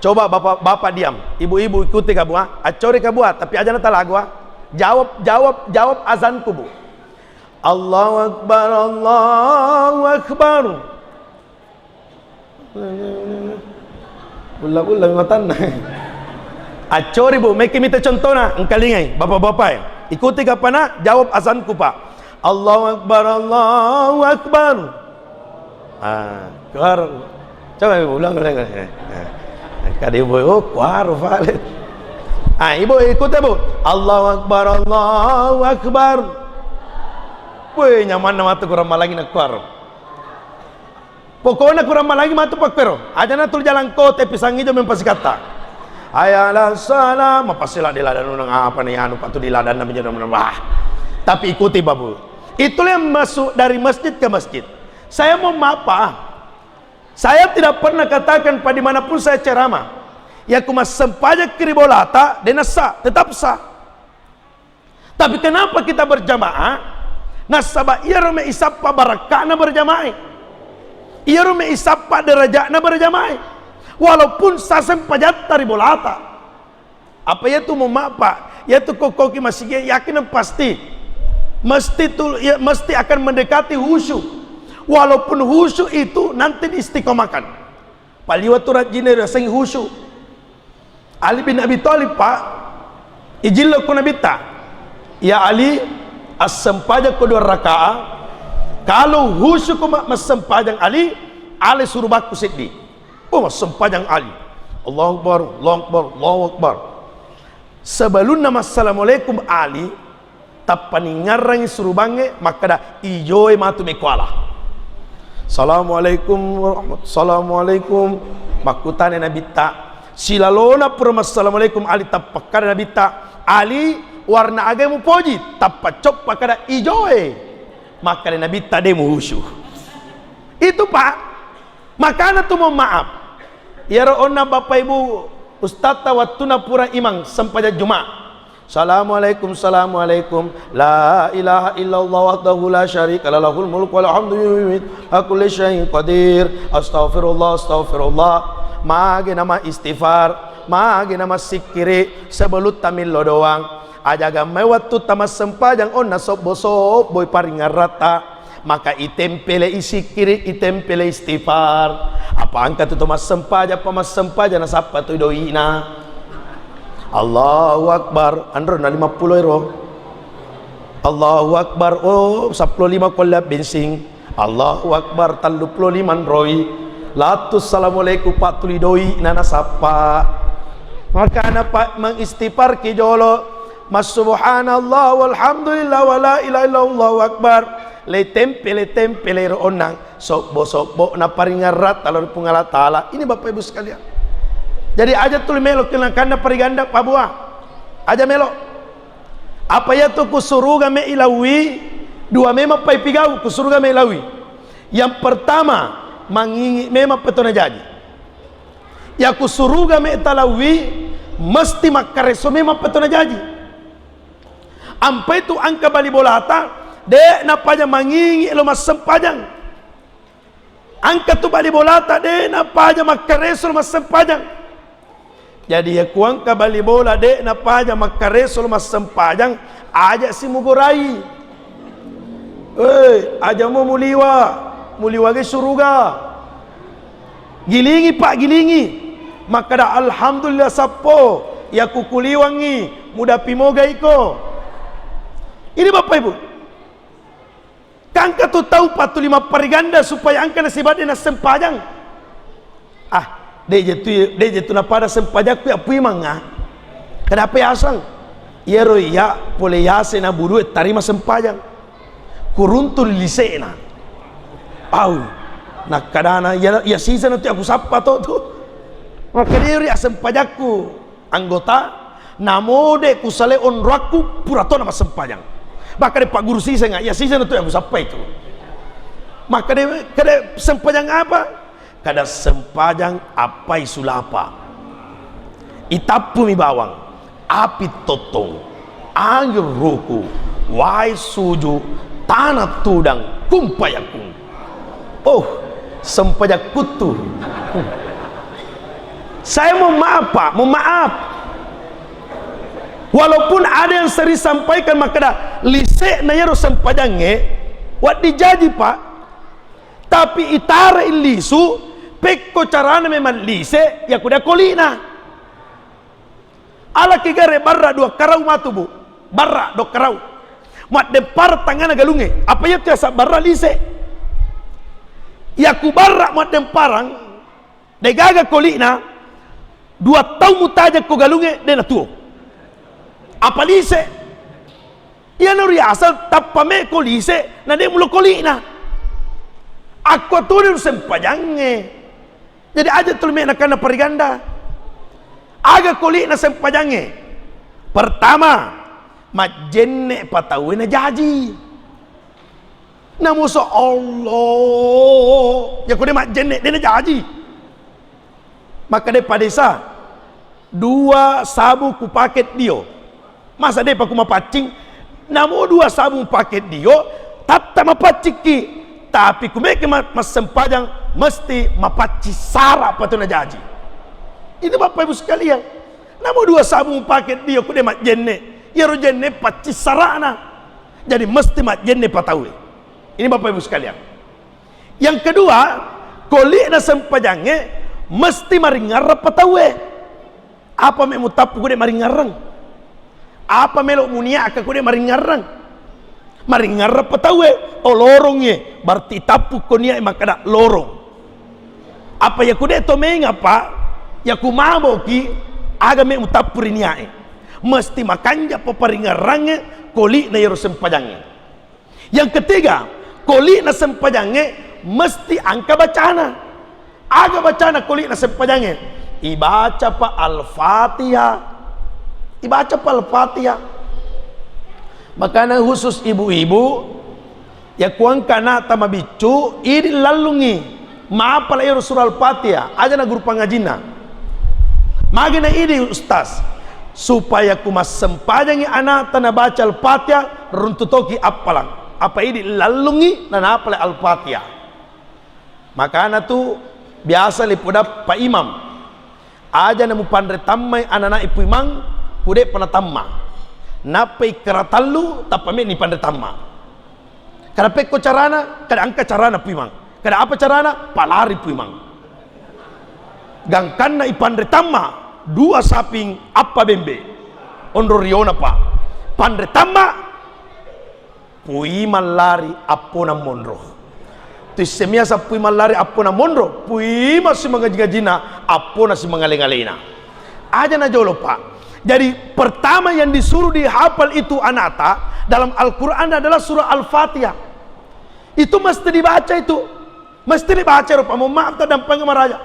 Coba bapak, bapak diam, ibu-ibu ikuti kabu, ah. Accori kabu, ah, tapi aja na talago, ah. Jawab, jawab, jawab azanku, Bu. "Allahu Akbar, Allahu Akbar." Ulla-ulla matanna. Accori, Bu, mekki mita contona, engkalingai, bapak-bapak, eh. Ikuti kapana, jawab azanku, Pak. "Allahu Akbar, Allahu Akbar." Ah, keluar. Coba, Ibu, ulang, ulang, ulang. Ah. Kade, Bu, oh, kuaro, Pak. Ah, Ibu, ikuti, Bu. "Allahu Akbar, Allahu Akbar." Woi, nyamanna matu kurang malangi na kuaro. Pokokna kurang malangi matu pakkero. Ajana tuli jalan kota pisang ijo mempasikatta. Hayya 'alas shalah, mapasila di ladan nunang apa nih anu patu di ladan namanya nunang, wah. Tapi ikuti, Babu. Itulah yang masuk dari masjid ke masjid. Saya mohon maaf, Pak. Saya tidak pernah katakan, Pak, dimanapun saya ceramah, ya ku massempajang kiri bolata, denasa, tetap sah. Tapi kenapa kita berjamaah? Nasaba iyaro me isappa barakka'na berjamaah. Iyaro me isappa derajatna berjamaah. Walaupun saseng pajatta ri bolata. Apa iyatu momapa? Iyatu kokkoki masigi, yakin pasti. Mesti tu, ya, mesti akan mendekati khusyuk. Walaupun khusyuk itu nanti diistiqomahkan. Paliwa tu rajinna riasengngi khusyuk. Ali bin Abi Thalib, Pak, ijillo ko Nabitta, "Ya Ali, assempajang ko dua rakaat, kalau khusyuk ko ma-, massempajang Ali, ale surubakku seddi." Oh, massempajang Ali. Allahu Akbar, Allahu Akbar, Allahu Akbar. Sebelumna massalamualaikum Ali, tappa ningngarrangi surubangnge makkeda, "Ijoe matu mekuala." "Assalamualaikum warahmat-, assalamualaikum." Makkutana Nabitta, silalona pura massalamualaikum Ali, tappa kada Nabitta, "Ali, warna aga mupoji?" Tappa coppa kada, "Ijoe." Makkeda Nabitta, "De muhusu." Itu, Pak. Makana tu mohon maaf. Iyaro onna Bapak Ibu Ustadz, wattuna pura imang sempajang Jumat. "Assalamualaikum, assalamualaikum. La ilaha illallah wahdahu la syarika lah, lahul mulku wa lahul hamdu yuhyi wa yumiitu wa huwa ala kulli syai'in qadir. Astaghfirullah, astaghfirullah." Magi nama istighfar, magi nama sikkiri, sebelum tamillo doang. Aja gammai wattu tamassempajang onna sobbo-sobboi paringngarratta. Maka itempele isikkiri, itempele istighfar. Apa engka tu to massempajang, apa massempajang nasappa tu doi'na. Allahu Akbar, anro na lima puluh ero. Allahu Akbar, oh, seppulo lima ko le bensin. Allahu Akbar, tellu puluh lima anroi. Lattu assalamualaikum, pattuli doi'na nasappa. Makana pa mengistighfar ki jolo. Massubhanallah walhamdulillah wala ilaha illallah, Allahu Akbar. Le tempele, tempele ro onnang. Sobbo-sobbo na paringngarratta lao ri Puang Allah Taala. Ini Bapak Ibu sekalian. Jadi aja tuli melo kenakanna pariganda pabua. Aja melo. Apa iya tu ku suruga me ilaui, dua memang pai pigau ku suruga me ilaui. Yang pertama, mangingi memang petona jaji. Yaku suruga me talaui, mesti makkareso memang petona jaji. Ampai tu angka bali bolata, de napaja mangingi lo massempajang. Angka tu bali bolata, de napaja makkareso lo massempajang. Jadi yaku angka bali bola, de napaja makkareso lo massempajang, aja si mugorai. Eh, aja mo muliwa, muliwa ge suruga. Gilingi, Pak, gilingi. Makkada, "Alhamdulillah sappo, yaku kuliwangngi, mudapi moga iko." Ini Bapak Ibu. Kangka tu tau patuli mappariganda supaya angka nasibadde nassempajang. Ah, de je tu, de je tu napada sempajakku ya puimang, ah. Kenapa yaseng? Iyaro iya pole yase na budue tarima sempajang. Kuruntu lise'na. Au, nakkadana, "Iya, iya siseng tu aku sappa to tu." Makkeda, "Iyaro iya sempajakku." Anggota, "Namo de kusale onroakku, pura tona massempajang." Makkeda, "Pak Guru siseng, iya siseng tu aku sappa itu." Makkeda, "Kede sempajang apa?" Kada, "Sempajang appai sulapa. Itappumi bawang, api tottong, angin ruku, wae suju, tana tudang, kumpayakung." Oh, sempajang kuttu. Saya mohon maaf, Pak, mohon maaf. Walaupun ada yang sering sampaikan makkeda, "Lise na yero sempajangnge, waddi jaji, Pak." Tapi itara illisu, pekko carana memang lise, ya kuda kolina. Alaki gare barra dua karau matu, Bu. Barra dua karau. Muaddempar tangana galungnge. Apa iya tu yasa barra lise? Yaku barra muaddemparang, degaga kolina, dua tau mutajeng ko galungnge, de natuo. Apa lise? Iyana riaseng tappa me ko lise, na de mulo kolina. Akko tu de sempajangnge. Jadi aja tuli me nakanna pariganda. Aga kolina sempajangnge? Pertama, majjenne pa tauwe najaji. Namuso Allah, ya ko de majjenne, de najaji. Maka de padesa, dua sabung kupake dio. Masa depa ku mapaccing? Namo dua sabung pake dio, tatta mapaccikki. Tapi kumeke ma-, massempajang, mesti mapaccing sara pa tu najaji. Itu Bapak Ibu sekalian. Namo dua sabung pake dio, kude majjenne. Iyaro jenne paccing sarana. Jadi mesti majjenne pa tauwe. Ini Bapak Ibu sekalian. Yang kedua, koli'na sempajangnge mesti maringngarra pa tauwe. Apa me mutappu kude maringngarrang? Apa melo muniaka kude maringngarrang? Maringngarrang pa tauwe, oh, lorongnge, berarti tappu ko niae makkada lorong. Apa ya kude to menga, Pak? Ya ku maboki, aga me mutappu ri niae. Mesti makanja pa paringngarrangnge koli'na yero sempajangnge. Yang ketiga, koli'na sempajangnge mesti angka bacana. Aga bacana koli'na sempajangnge? Ibaca pa Al-Fatihah. Ibaca pa Al-Fatihah. Makana khusus ibu-ibu, ya kuangka anakta mabiccu, idi lallungi. Mapala ero surah Al-Fatihah, aja na guru pangajinna. Magana idi, Ustaz, supaya ku massempajangi anakta nabaca Al-Fatihah, runtu toki appalang. Apa idi lallungi na napala Al-Fatihah. Makana tu biasa lipoda pa imam. Aja na mupanre tammai anana'i puimang, kude pa natamma. Nappai kera tallu, tappa me ni panre tamma. Kada pekko carana, kada angka carana puimang. Kada apa carana, palari puimang. Gangkanna ipanre tamma, dua saping, appa bembe. Onro riona pa. Panre tamma, puimang lari appona monro. Tuisseng miasa puimang lari appona monro, puimang simangaji-ngajina, appona simangale-ngalena. Aja na jolo, Pak. Jadi, pertama yang disuruh dihafal itu anakta dalam Al-Quran adalah surah Al-Fatihah. Itu mesti dibaca itu. Mesti dibaca ro, Pak. Mohon maaf, tadampeng maraja.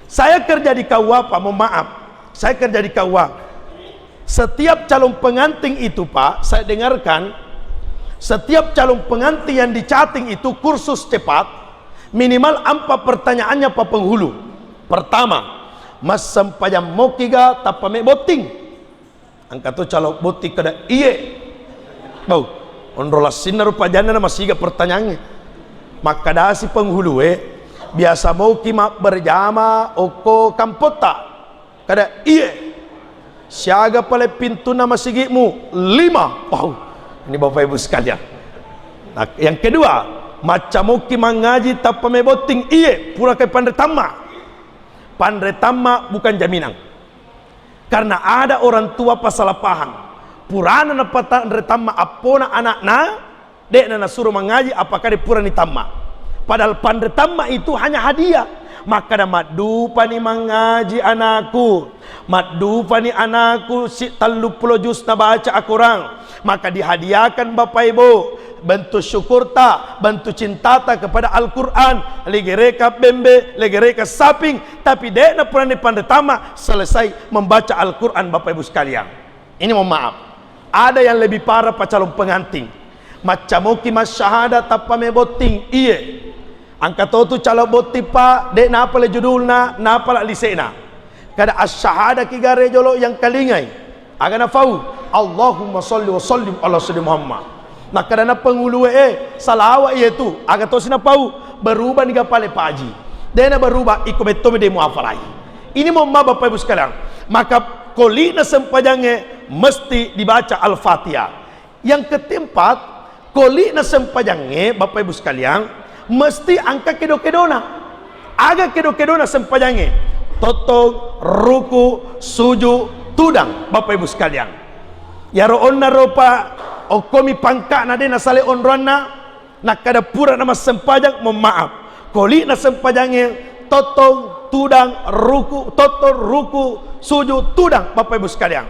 Saya kerja di K U A, Pak. Mohon maaf. Saya kerja di K U A. Setiap calon pengantin itu, Pak, saya dengarkan, setiap calon pengantin yang dicating itu kursus cepat, minimal empat pertanyaannya, Pak Penghulu. Pertama, massempajang mokiga tappa me botting? Engka to calo botting kada iye. Bau, onro lassinna rupa janna na masiga pertanyaangnge. Makkadasi penghulue, biasa moki mabberjama okko kampotta? Kada iye. Siaga pale pintunna masigimu? Lima. Wow, ini Bapak Ibu sekalian. Nah, yang kedua, macca moki mangaji tappa me botting? Iye, pura kai panre tamma. Panre tamma bukan jaminan. Karena ada orang tua pasalah paham. Purana napatanre tamma appona anakna, de'na nasuro mangaji, apakah de purani tamma. Padahal panre tamma itu hanya hadiah. Makkada, maddupani mangaji anakku, maddupani anakku si telluppulo juz nabaca Al-Quran, maka dihadiahkan Bapak Ibu bentuk syukurta, bentuk cintata kepada Al-Quran, legereka bembe, legereka saping, tapi de'na purani panre tamma selesai membaca Al-Quran, Bapak Ibu sekalian. Ini mohon maaf. Ada yang lebih parah, Pak, calon pengantin. Macca moki masyahada tappa me botting? Iye. Engka to tu calon botting, Pak, de napale judulna, napala lisena. Kada asyahada ki gare jolo yang kalingai. Aga nafau? Allahumma salli wa sallim ala sayyidina Muhammad. Nakkadana pengulue, eh, salawa iye tu. Aga tosi napau? Berubah niga pale paji? Dena berubah, iko metto mi de muafalai. Ini mohon maaf, Bapak Ibu sekalian. Maka koli'na sempajangnge mesti dibaca Al-Fatihah. Yang keempat, koli'na sempajangnge, Bapak Ibu sekalian, mesti angka kedo-kedona. Aga kedo-kedona sempajangnge? Tottong, ruku, suju, tudang, Bapak Ibu sekalian. Yaro onna ropa okkomi pangka'na de nasale onroanna, nakkada pura namassempajang, mohon maaf. Koli'na sempajangnge, tottong, tudang, ruku, tottong, ruku, suju, tudang, Bapak Ibu sekalian.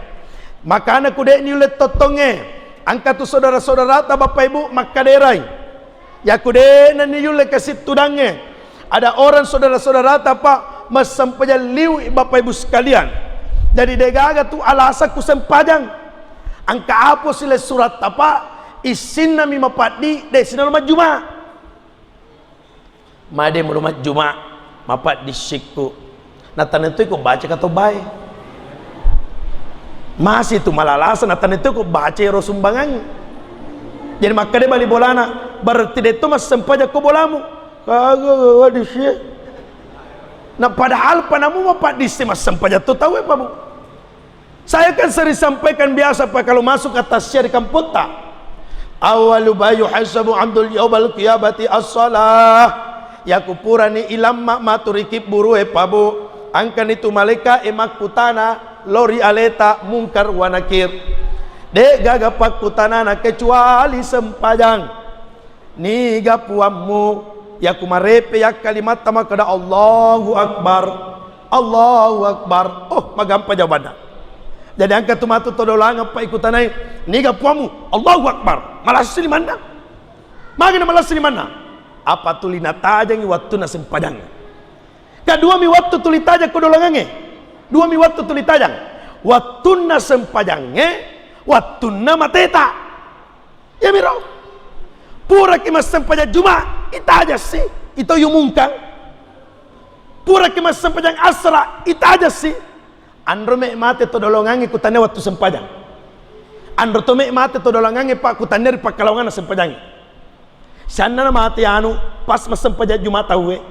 Makana ku de niulle tottongnge, engka tu saudara-saudarata, Bapak Ibu, makkaderai. Yaku de nani yulle kasi tudangnge. Ada orang saudara-saudarata, Pak, massempajang liwi, Bapak Ibu sekalian. Jadi de gaga tu alasan ku sempajang. Engka apo sile suratta, Pak, issinna mi mapaddi, de sinalo majjuma. Made mulo majjuma, mapaddi sikku. Natanetoi ko baca ka to bae. Masih tu malalasa, natanetoi ko baca ero sumbangang. Jadi makkeda bali bolana, berarti de to massempajang ko bolamu. Kaga wadis ya. Nah, padahal panamu mapaddi si massempajang to tau e, Pak, Bu. Saya kan sering sampaikan biasa, Pak, kalau masuk ke tasya di kampotta. Awwalu ma yuhasabu abdul yaumal qiyamati as-shalah. Yaku purani ilamma matu ri kibburue, Pak, Bu. Angkani tu malaika e makkutana lao ri aleta Mungkar wa Nakir. De' gaga pakkutanana kecuali sempajang. Niga puammu? Yaku marepe yakkalimatta makkeda, "Allahu Akbar, Allahu Akbar." Oh, magampa jawabanna. Jadi angka tu matu to dolangeng pa ikutanai, "Niga puammu?" "Allahu Akbar." Malassi limanna. Magana malassi limanna? Apa tuli natajangi wattunna sempajangnge. Kaduami wattu tuli tajang ko dolangangnge. Duami wattu tuli tajang. Wattunna sempajangnge, wattunna mateta. Iyamiro. Puraki massempajang Juma, itajassi, ito yumungkang. Puraki massempajang asra, itajassi. Anro me mate to dolangangnge kutanai wattu sempajang. Anro to me mate to dolangangnge pa kutanai ri pakkalawanganna sempajangnge. Sianna na mate anu pas massempajang Juma tauwe.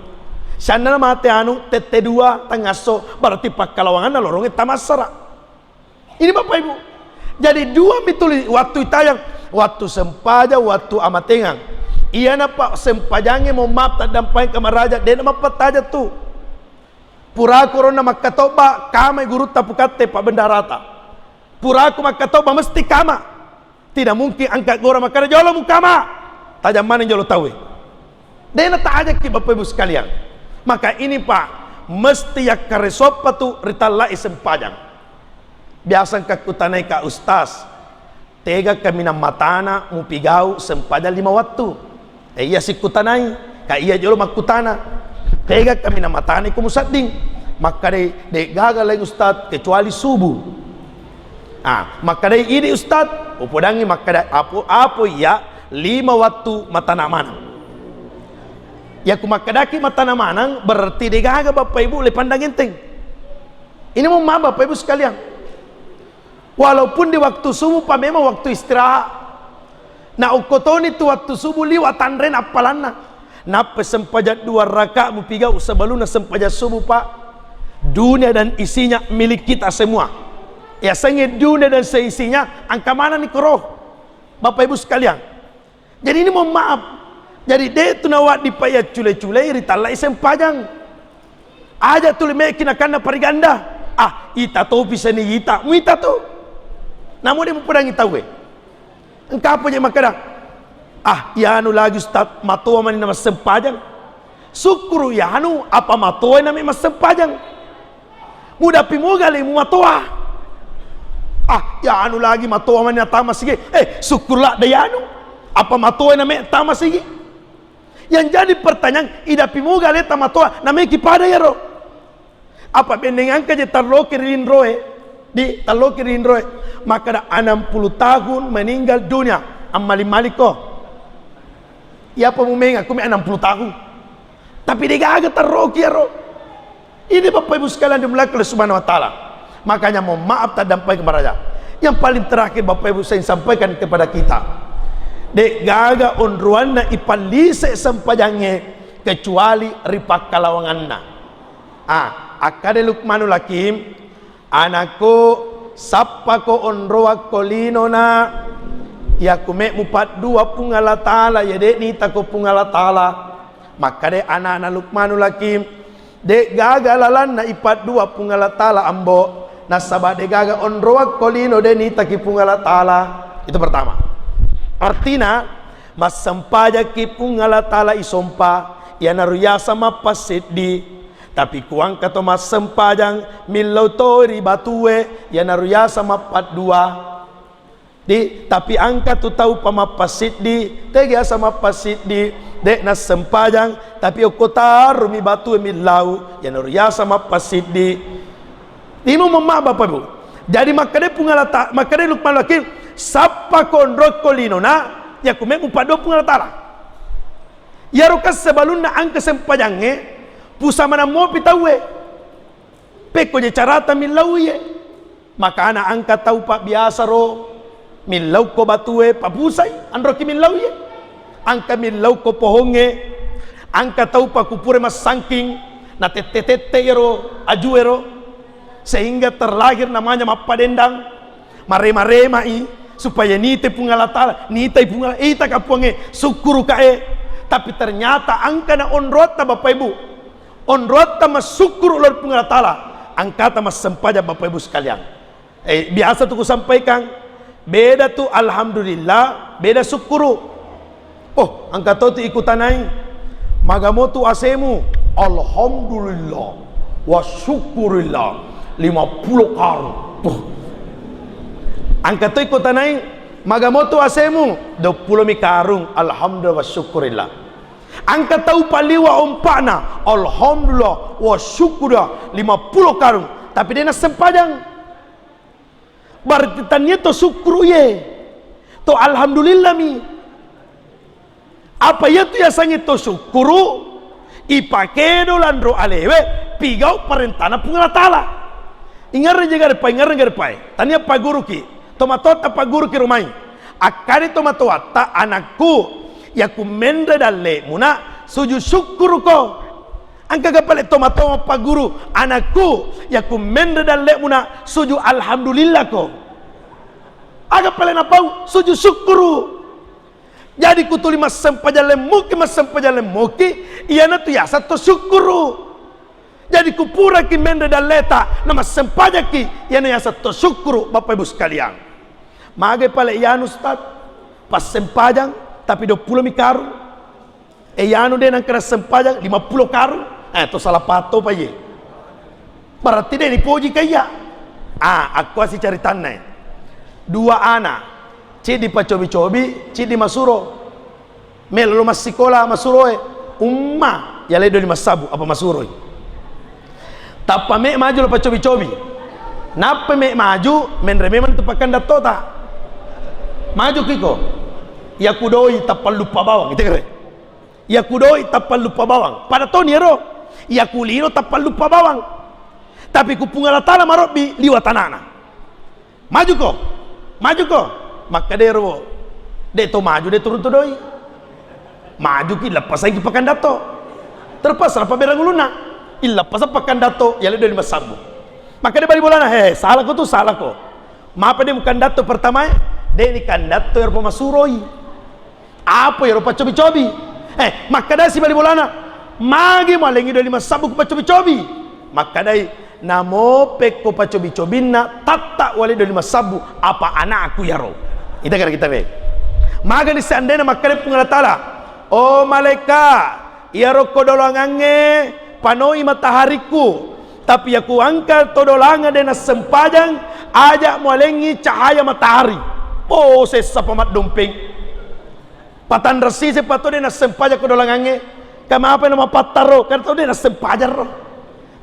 Sianna na mate anu tette dua tangasso, berarti pakkalawanganna lorongnge tamassara. Ini Bapak Ibu. Jadi dua mituli wattu itajang, wattu sempajang, wattu amatengang. Iyana pa sempajangnge, mohon maaf, taddampengeng kamaraja, de'na mappatajang tu. Puraku ronna makkatobba, kamai gurutta pukatte pabbendarata. Puraku makkatobba mesti kama. Tidak mungkin angka gora makkada, "Jolo mukama." Tajang maneng jolo tauwe. De'na tajakki Bapak Ibu sekalian. Maka ini Pak, mesti yakkaresoppa tu ritallai sempajang. Biasa engka kutanai ka Ustaz, tega kaminang matana mupigau sempajang lima wattu? Eh, iya sikkutanai, ka iya jolo makkutana. Tega kaminang matana iko musadding? Makkadai, "De' gaga laing Ustaz kecuali subuh." Ah, makkadai, "Idi Ustaz?" Upodangngi makkada, "Apo, apo iya lima wattu matana maneng." Yaku makkadaki matana maneng, berarti de' gaga Bapak Ibu le pandang enteng. Ini mohon maaf Bapak Ibu sekalian. Walaupun di waktu subuh pa memang waktu istirahat. Na okkotoni tu wattu subuh liwa tanrena appalanna. Nappa sempajang dua rakaat mupigau sebelumna sempajang subuh, Pak. Dunia dan isinya milik kita semua. Yasengnge dunia dan seisinya, angka manenni koro. Bapak Ibu sekalian. Jadi ini mohon maaf. Jadi de' tu nawaddi pa yaccule-culei ritallai sempajang. Aja tuli meki nakanna pariganda. Ah, ita topi seni ita, muita tu. Namu de' mupodangngi tauwe. Engka apa je makkada? Ah, iyanu lagi Ustaz, matoa mani namassempajang. Sukkuru iyanu, apa matoa name massempajang. Mudapi moga le mumatoa. Ah, iyanu lagi matoa mani natama sigi. Eh, sukkuru ladde iyanu. Apa matoa name tama sigi? Yang jadi pertanyaan, idapi moga le tamatoa, nameki pada iyaro. Apa benneng angka je tarloki ri linroe, di tarloki ri linroe. Makkada enam puluh tahun meninggal dunia, ammaling-malikko. Iyapa mumenga, kumi enam puluh tahun. Tapi de' gaga tarroki iyaro. Ini Bapak Ibu sekalian dimuliakan oleh Subhanahu wa Ta'ala. Makanya mohon maaf taddampengeng kamaraja. Yang paling terakhir Bapak Ibu saya ingin sampaikan kepada kita. De' gaga onroanna ipallise sempajangnge kecuali ri pakkalawanganna. Ah, akkade Luqmanul Hakim, "Anakku, sappako onroakko linona, yaku me mupaddua Puang Allah Ta'ala, ya de' nitako Puang Allah Ta'ala." Makkade anana Luqmanul Hakim, "De' gaga lalanna ipaddua Puang Allah Ta'ala, Ambo, nasaba de' gaga onroakko lino de' nitaki Puang Allah Ta'ala." Itu pertama. Artina, massempajakki Puang Allah Ta'ala isompa, iyanaro yaseng mappassiddi. Tapi kuangka to massempajang, millau to ri batue, iyanaro yaseng mappaddua. Di, tapi angka tu tau pa mappassiddi, tegi asa mappassiddi, de' nassempajang, tapi okko tarumi batue millau, iyanaro yasa mappassiddi. Imo mamma Bapak Ibu. Jadi makkeda Puang Allah Ta-, makkeda Luqmanul Hakim, "Sappa konrokko linona, yaku me mupaddo Puang Allah Ta'ala." Iyaro kessa balunna angka sempajangnge, pusa manammopi tauwe. Pekko je carata millauie. Makana angka tau pabbiasa ro, millauko batue papusai, anroki millauie. Angka millauko pohongnge, angka tau pakupure massangking, natette-tette iyaro ajuero, sehingga terlahir namanya mappadendang, marema-remai, supaya nite Puang Allah Ta'ala, nitai Puang Allah, ita ka Puangnge, sukkuruka e. Tapi ternyata angka na onrotta Bapak Ibu, Onroatta massukkuru lao ri Puang Allah Ta'ala, engkata massempajang, Bapak Ibu sekalian. Eh, biasa tu kusampaikan, beda tu alhamdulillah, beda sukkuru. Oh, engka to tu ikutanai, magamo tu asemu, alhamdulillah, wa syukurillah, lima puluh karung. Puh. Engka to ikutanai, magamo tu asemu, dua puluh mi karung, alhamdulillah, wa syukurillah. Engka tau paliwa ompa'na, alhamdulillah, wa syukurillah, lima puluh karung, tapi de' nassempajang. Berarti tania to syukuru ye. To alhamdulillah mi. Apa iya tu yasengnge to syukuru, ipakedo lanro alewe, pigau parentana Puang Allah Ta'ala. Ingerre jaga depa, ingerre jaga depa. Tania paguruki. Tomatoatta paguruki rumai. Akkade tomatoatta, anakku, yaku menre dalle'muna, sujud syukuruko. Engka ga pale tomatoa mappaguru, anakku, yaku menre dalle'muna, sujud alhamdulillah ko. Aga pale napau, sujud syukuru. Jadi ku tuli massempajang lemmuki, massempajang lemmuki, iyanatu yaseng to syukuru. Jadi ku puraki menre dalleta, na massempajakki, iyana yaseng to syukuru, Bapak Ibu sekalian. Magai pale iyanu, Ustaz, passempajang, tapi dua puluh mi karung. Eh, iyanu de' nangka nassempajang, lima puluh karung. Eh, to salah pato pa iye. Berarti de' nipoji kaiya. Ah, akkuasi caritanna e. Dua ana', ciddi pacobi-cobi, ciddi masuro. Melo lo massikola masuroe, umma, yalai doli massabu, apa masuroi. Tappa me' maju lo pacobi-cobi. Nappa me' maju, menre memang tu pakkandattota. Maju kiko. Yaku doi tappa luppa bawang, gitu kere. Yaku doi tappa luppa bawang. Pada toni ero. Yaku lino tappa luppa bawang. Tapi ku Puang Allah Ta'ala marobbi liwa tanana. Majuko, majuko. Makkeda ero, de' to maju, de' turun to doi. Majuki, leppasaiki pakkandatto. Terpaksa nappa berang ulunna. Illappasa pakkandatto, yalai doli massabu. Makkeda bali bolana, he, salako tu, salako. Mapa de' mukandatto pertamae, de' nikandatto ero pamasuroi. Apa ero pacobi-cobi? Eh, makkadasi bali bolana, magi malengi doli massabu ku pacobi-cobi? Makkadai, namo pekko pacobi-cobinna tatta wale doli massabu, apa anakku yaro? Ita kira kita be. Magani seandainya makkadai Puang Allah Ta'ala, oh malaika, iyaro ko dolangangnge panoi matahariku, tapi yaku engka to dolangang de' nassempajang, aja mualengi cahaya matahari. Oh, sessa pamaddompeng. Patanressise pato de' nassempajang ko dolangangnge. Kamapa na mapattaro? Kan tau de' nassempajang ro.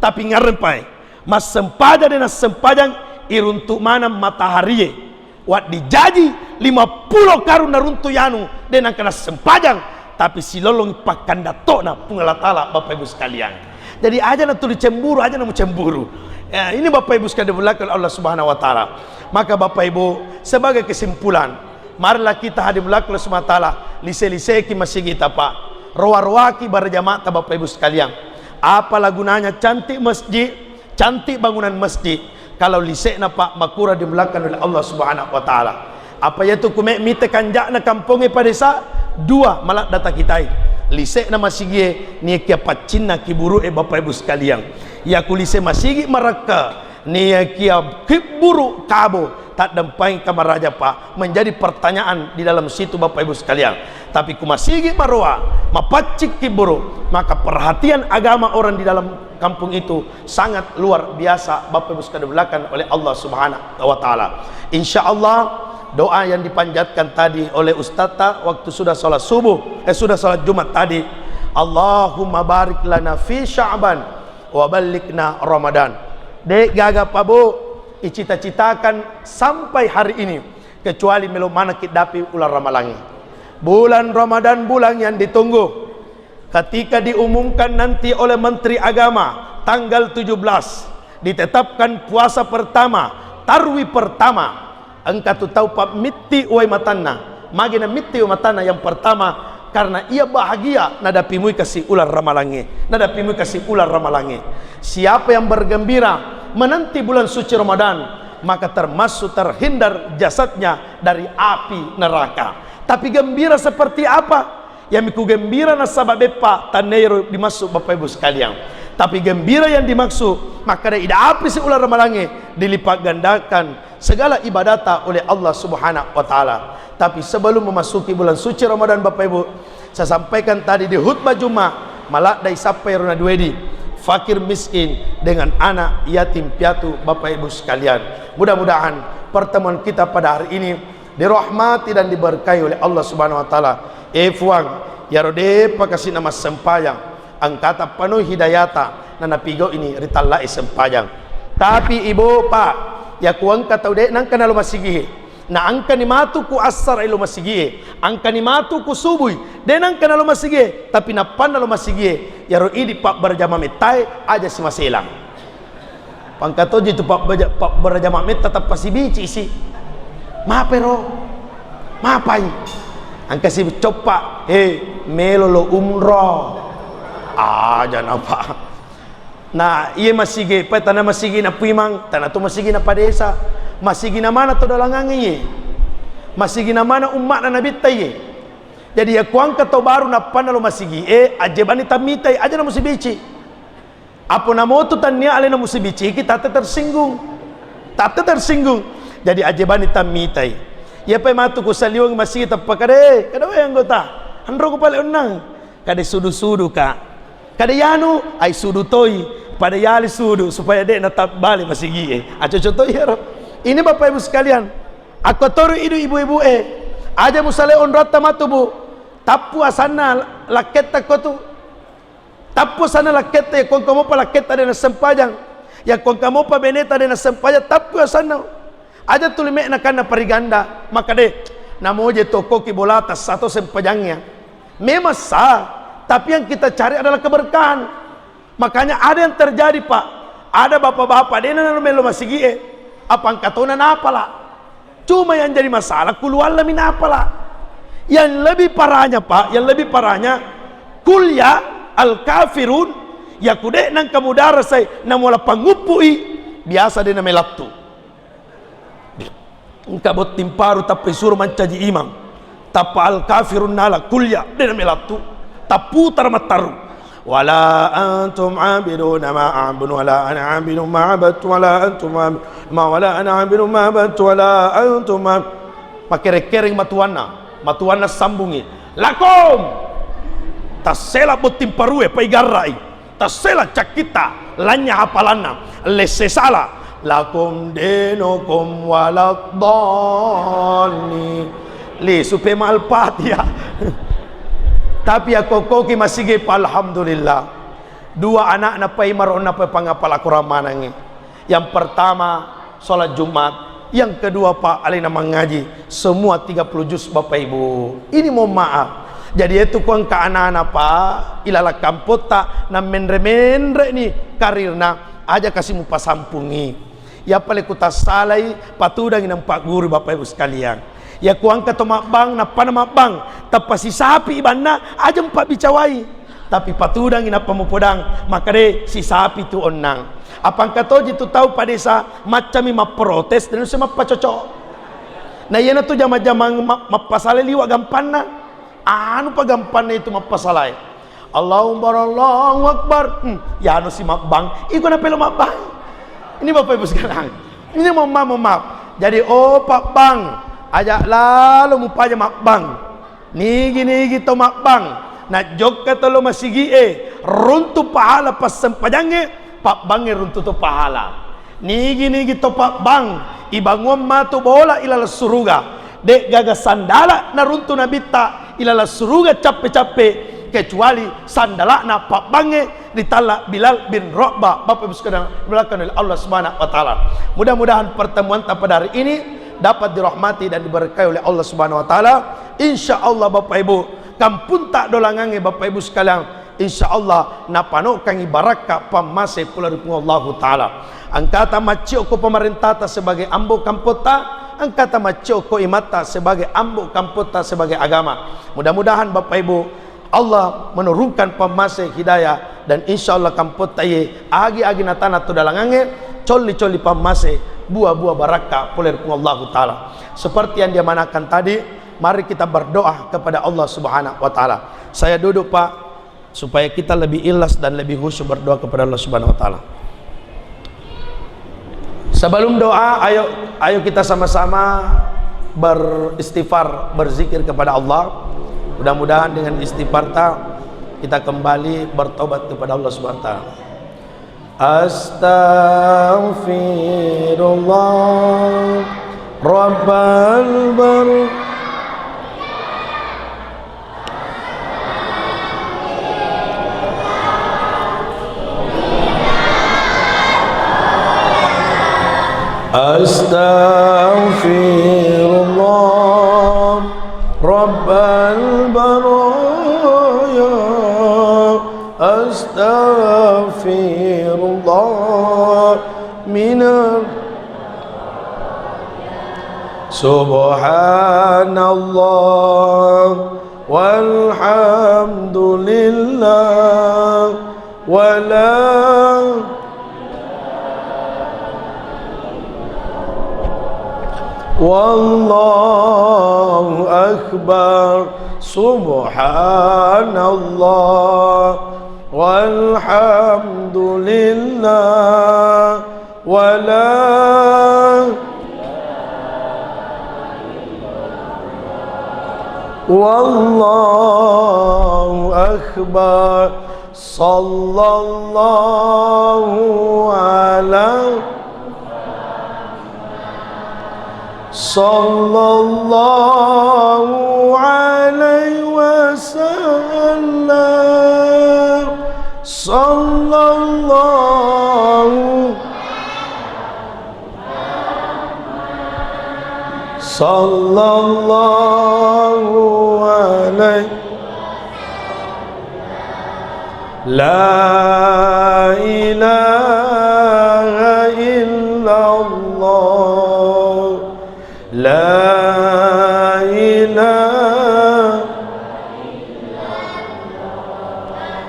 Tapi ngareng pae. Massempajang de' nassempajang, iruntu maneng mataharie. Waddi jaji lima puluh karung naruntu yanu, de' nangka nassempajang, tapi silolong pakkandattona Puang Allah Ta'ala, Bapak Ibu sekalian. Jadi aja natuli cemburu, aja namu cemburu. Ya, ini Bapak Ibu sekalian dimuliakan oleh Allah Subhanahu wa Ta'ala. Maka Bapak Ibu, sebagai kesimpulan, marilah kita hadirin dimuliakan oleh Allah Subhanahu wa Ta'ala, lise-liseki masigita, Pak. Roa-roaki berjamaah ta, Bapak Ibu sekalian. Apalah gunanya cantik masjid, cantik bangunan masjid, kalau lise'na, Pak, makurang dimuliakan oleh Allah Subhanahu wa Ta'ala. Apa yatu kume mite kanja'na kampongnge padesa, dua maladda takitai. Lise'na masigie, niakia paccinna kiburu'e, Bapak Ibu sekalian. Yaku lise masigi marakka, niakia kibburu kabo, taddempai kamaraja, Pak, menjadi pertanyaan di dalam situ, Bapak Ibu sekalian. Tapi ku masigi maroa, mapaccing kibburu, maka perhatian agama orang di dalam kampung itu sangat luar biasa, Bapak Ibu sekalian dimuliakan oleh Allah Subhanahu wa Ta'ala. Insya Allah, doa yang dipanjatkan tadi oleh Ustaz ta waktu sudah salat subuh, eh, sudah salat Jumat tadi, Allahumma barik lana fi Sya'ban wa ballighna Ramadan. De' gaga pabo icita-citakan sampai hari ini, kecuali melo manekki dapi ulang Ramalangnge. Bulan Ramadan bulan yang ditunggu. Ketika diumumkan nanti oleh Menteri Agama, tanggal tujuh belas, ditetapkan puasa pertama, tarwi pertama, engka tu tau pa mitti uwai matanna. Magi na mitti uwai matanna? Yang pertama, karena ia bahagia nadapi mui kasi ulang Ramalangnge, nadapi mui kasi ulang Ramalangnge. Siapa yang bergembira menanti bulan suci Ramadan, maka termasuk terhindar jasadnya dari api neraka. Tapi gembira seperti apa? Yamiku gembira nasaba beppa, tanairo dimaksud Bapak Ibu sekalian. Tapi gembira yang dimaksud, makkeda idapisi uleng Ramalangnge, dilipat gandakan segala ibadata oleh Allah Subhanahu wa Ta'ala. Tapi sebelum memasuki bulan suci Ramadan, Bapak Ibu, saya sampaikan tadi di khutbah Jumat, maladde sappa ero naduedi, fakir miskin dengan anak yatim piatu, Bapak Ibu sekalian. Mudah-mudahan pertemuan kita pada hari ini dirahmati dan diberkahi oleh Allah Subhanahu wa Ta'ala. Eh Fuang, yaro depa kasina massempajang, engkata penuhi hidayata, nanapigau ini ritallai sempajang. Tapi ibu, Pak, ya kuangka tau de nangka nalo masigi, na angkani matu ku assara ilo masigi, angkani matu ku subui, de nangka nalo masigi, tapi nappanna lo masigi, yaro idi pabberjama mettae aja simaselang. Pangkatoji tu pabbaja-, pabberjama metta tappa sibici si. Mapero? Mapai? Angka si coppa, eh, melo lo umroh. Aja napa. Nah, iye masigi, pa tana masigi na puimang, tana tu masigi na padesa. Masigi na mana to dalangang iye. Masigi na mana umma na nabitta iye. Jadi ya kuangka to baru nappanna lo masigi, eh, aje bani tammitai, aja na musibici. Apa namotu tannia alena musibiciki, tatte tersinggung. Tatte tersinggung. Jadi aje bani tammitai. Iya pai matu ku saliweng masigi tappa kade, kada wae anggota. Anro ku pale onnang. Kade sudu-sudu ka. Kade yanu, ai sudu toi. Pada yali sudu supaya de na tabbali masigi e. Acoco toi ero. Ini Bapak Ibu sekalian. Aku toru idu ibu-ibu e. Aja musale onrotta matu bu. Tappu asanna lakketta kotu. Tappu asanna lakketta, ya kuangka mopa lakketta de nassempajang, ya kuangka mopa beneta de nassempajang, tappu asanna. Aja tuli me nakanna pariganda, maka de namoje tokoki bolata sato sempajangnge. Memang sah, tapi yang kita cari adalah keberkahan. Makanya ada yang terjadi, Pak. Ada bapak-bapak de nalo melo masigi e, apa angkatona napala. Cuma yang jadi masalah, kulualla minapala. Yang lebih parahnya, Pak, yang lebih parahnya, kulya al-kafirun, ya kude nang kamu darasai, namola pangupui, biasa de namelattu. Engka botting paru tappa isuro mancaji imam. Tappa al-kafirun nala kulya, de namelattu. Tapputara mattaru. Wala antum abiduna ma a'budu wala ana abidun ma abadtu wala antum abiduna ma wala ana abidun ma abadtu wala antum ab-, makkereng-kereng matuanna, matuanna sambungi. Lakum! Tassela botting parue, pai garrai. Tassela cakkitta, lanya hapalanna. Lesse sala. Lakum dinukum waladdallin. Lisu pe ma Al-Fatihah. Tapi ya kokoki masigi pa, alhamdulillah. Dua anakna pai maronna pai pangapala Quran manangi. Yang pertama, sholat Jumat. Yang kedua, Pak, alena mangaji. Semua tiga puluh juz, Bapak Ibu. Ini mohon maaf. Jadi, itu kuangka anana, Pak, ilala kampotta, na menre-menre ni karirna, aja kasi mupasampungi. Ya pale kutassalai, patudangi nampa guru, Bapak Ibu sekalian. Ya kuangka to mabbang, nappana mabbang, tappa sisapi ibanna, aja mpabicawai. Tapi patudangi nappa mupodang, makkade sisapi tu onnang. Apa engka toji tu tau padesa maccami mapprotes dan usse mappacocok. Na iyanatu jama-jamang ma-, mappasala liwa gampanna. Anu pa gampanna itu mappasalae. Allahu Akbar, Allahu Akbar. Hmm, yanu si mabbang, iko napelo mabbang. Ini Bapak Ibu sekalian. Ini mohon maaf, mohon maaf. Jadi, oh, pabbang, aja lalo mupaja mabbang. Nigi-nigi to mabbang, najokka to lo masigi'e, runtu pahala passempajangnge, pabbangnge runtu to pahala. Nigi-nigi to pabbang, ibanguang matu bola ilaleng suruga, de'gaga sandala naruntu nabitta ilaleng suruga cappe-cappe, kecuali sandala'na pabbangnge ritalla Bilal bin Rabah, Bapak Ibu sekalian, dimuliakan oleh Allah Subhanahu wa Ta'ala. Mudah-mudahan pertemuanta pada hari ini dapat dirahmati dan diberkahi oleh Allah Subhanahu wa Ta'ala. Insya Allah, Bapak Ibu, kampunta dolangangnge, Bapak Ibu sekalian, insya Allah napanokkangi barakka pammase pole ri Puang Allahu Ta'ala. Engkata macciokko pemerintata sebagai ambo kampotta, engkata macciokko imatta sebagai ambo kampotta sebagai agama. Mudah-mudahan, Bapak Ibu, Allah menurunkan pammase hidayah, dan insya Allah kampotta iye agi-agi natana to dalangangnge, colli-colli pammase, buah-buah barakka pole ri Puang Allahu Ta'ala. Seperti yang diamanahkan tadi, mari kita berdoa kepada Allah Subhanahu wa Ta'ala. Saya duduk, Pak, supaya kita lebih ikhlas dan lebih khusyuk berdoa kepada Allah Subhanahu wa Ta'ala. Sebelum doa, ayo, ayo kita sama-sama beristighfar, berzikir kepada Allah. Mudah-mudahan dengan istighfar ta, kita kembali bertobat kepada Allah Subhanahu wa Ta'ala. Astaghfirullah Rabbal bar- Astaghfirullah Rabbal baraya. Astaghfirullah minal Subhanallah walhamdulillah wala wallahu akbar. Subhanallah walhamdulillah wala wallahu akbar. Sallallahu ala Sallallahu alaihi wasallam. Sallallahu Sallallahu alaihi La ilaha illallah. La ilaha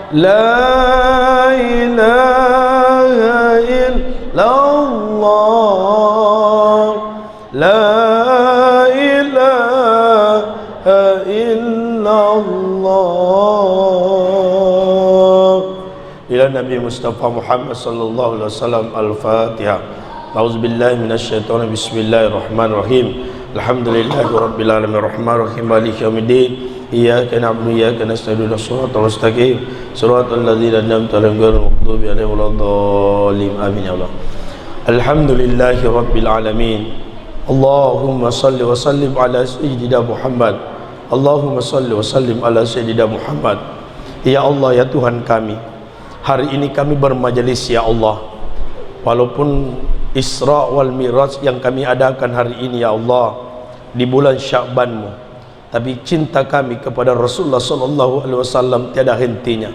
La ilaha illallah. La ilaha illallah. Ila Nabi Mustafa Muhammad sallallahu alaihi wasallam. Al-Fatihah. A'udzubillahi minasyaitonir. Bismillahirrahmanirrahim. Alhamdulillahi rabbil alamin. Rahmanirrahim. Maliki yaumiddin. Iyyaka na'budu wa iyyaka nasta'in. Ihdinas siratal mustaqim. Siratal ladzina an'amta 'alaihim ghairil maghdubi 'alaihim waladdallin. Amin ya Allah. Alhamdulillahi rabbil alamin. Allahumma salli wa sallim ala sayyidina Muhammad. Allahumma salli wa sallim ala sayyidina Muhammad. Ya Allah, ya Tuhan kami, hari ini kami bermajelis, ya Allah. Walaupun Isra wal Mi'raj yang kami adakan hari ini, ya Allah, di bulan Sya'ban-Mu, tapi cinta kami kepada Rasulullah sallallahu alaihi wasallam tiada hentinya.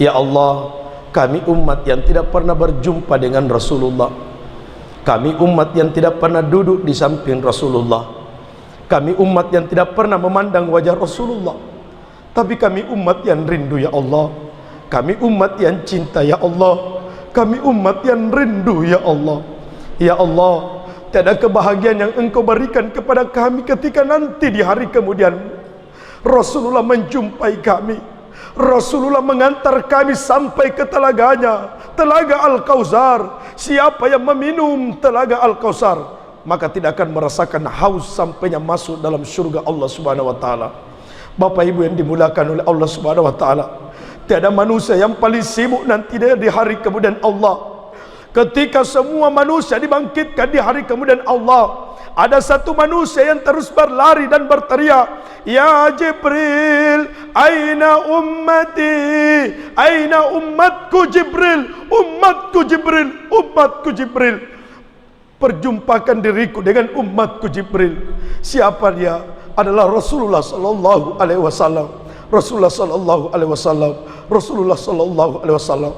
Ya Allah, kami umat yang tidak pernah berjumpa dengan Rasulullah. Kami umat yang tidak pernah duduk di samping Rasulullah. Kami umat yang tidak pernah memandang wajah Rasulullah. Tapi kami umat yang rindu, ya Allah. Kami umat yang cinta, ya Allah. Kami umat yang rindu, ya Allah. Ya Allah, tiada kebahagiaan yang Engkau berikan kepada kami ketika nanti di hari kemudian Rasulullah menjumpai kami. Rasulullah mengantar kami sampai ke telaganya, Telaga Al-Kautsar. Siapa yang meminum Telaga Al-Kautsar, maka tidak akan merasakan haus sampainya masuk dalam surga Allah Subhanahu wa Ta'ala. Bapak Ibu yang dimuliakan oleh Allah Subhanahu wa Ta'ala, tiada manusia yang paling sibuk nanti di, di hari kemudian Allah. Ketika semua manusia dibangkitkan di hari kemudian Allah, ada satu manusia yang terus berlari dan berteriak, "Ya Jibril, aina ummati? Aina ummatku Jibril? Ummatku Jibril, ummatku Jibril." Perjumpakan diriku dengan umatku Jibril. Siapa dia? Adalah Rasulullah sallallahu alaihi wasallam. Rasulullah sallallahu alaihi wasallam. Rasulullah sallallahu alaihi wasallam.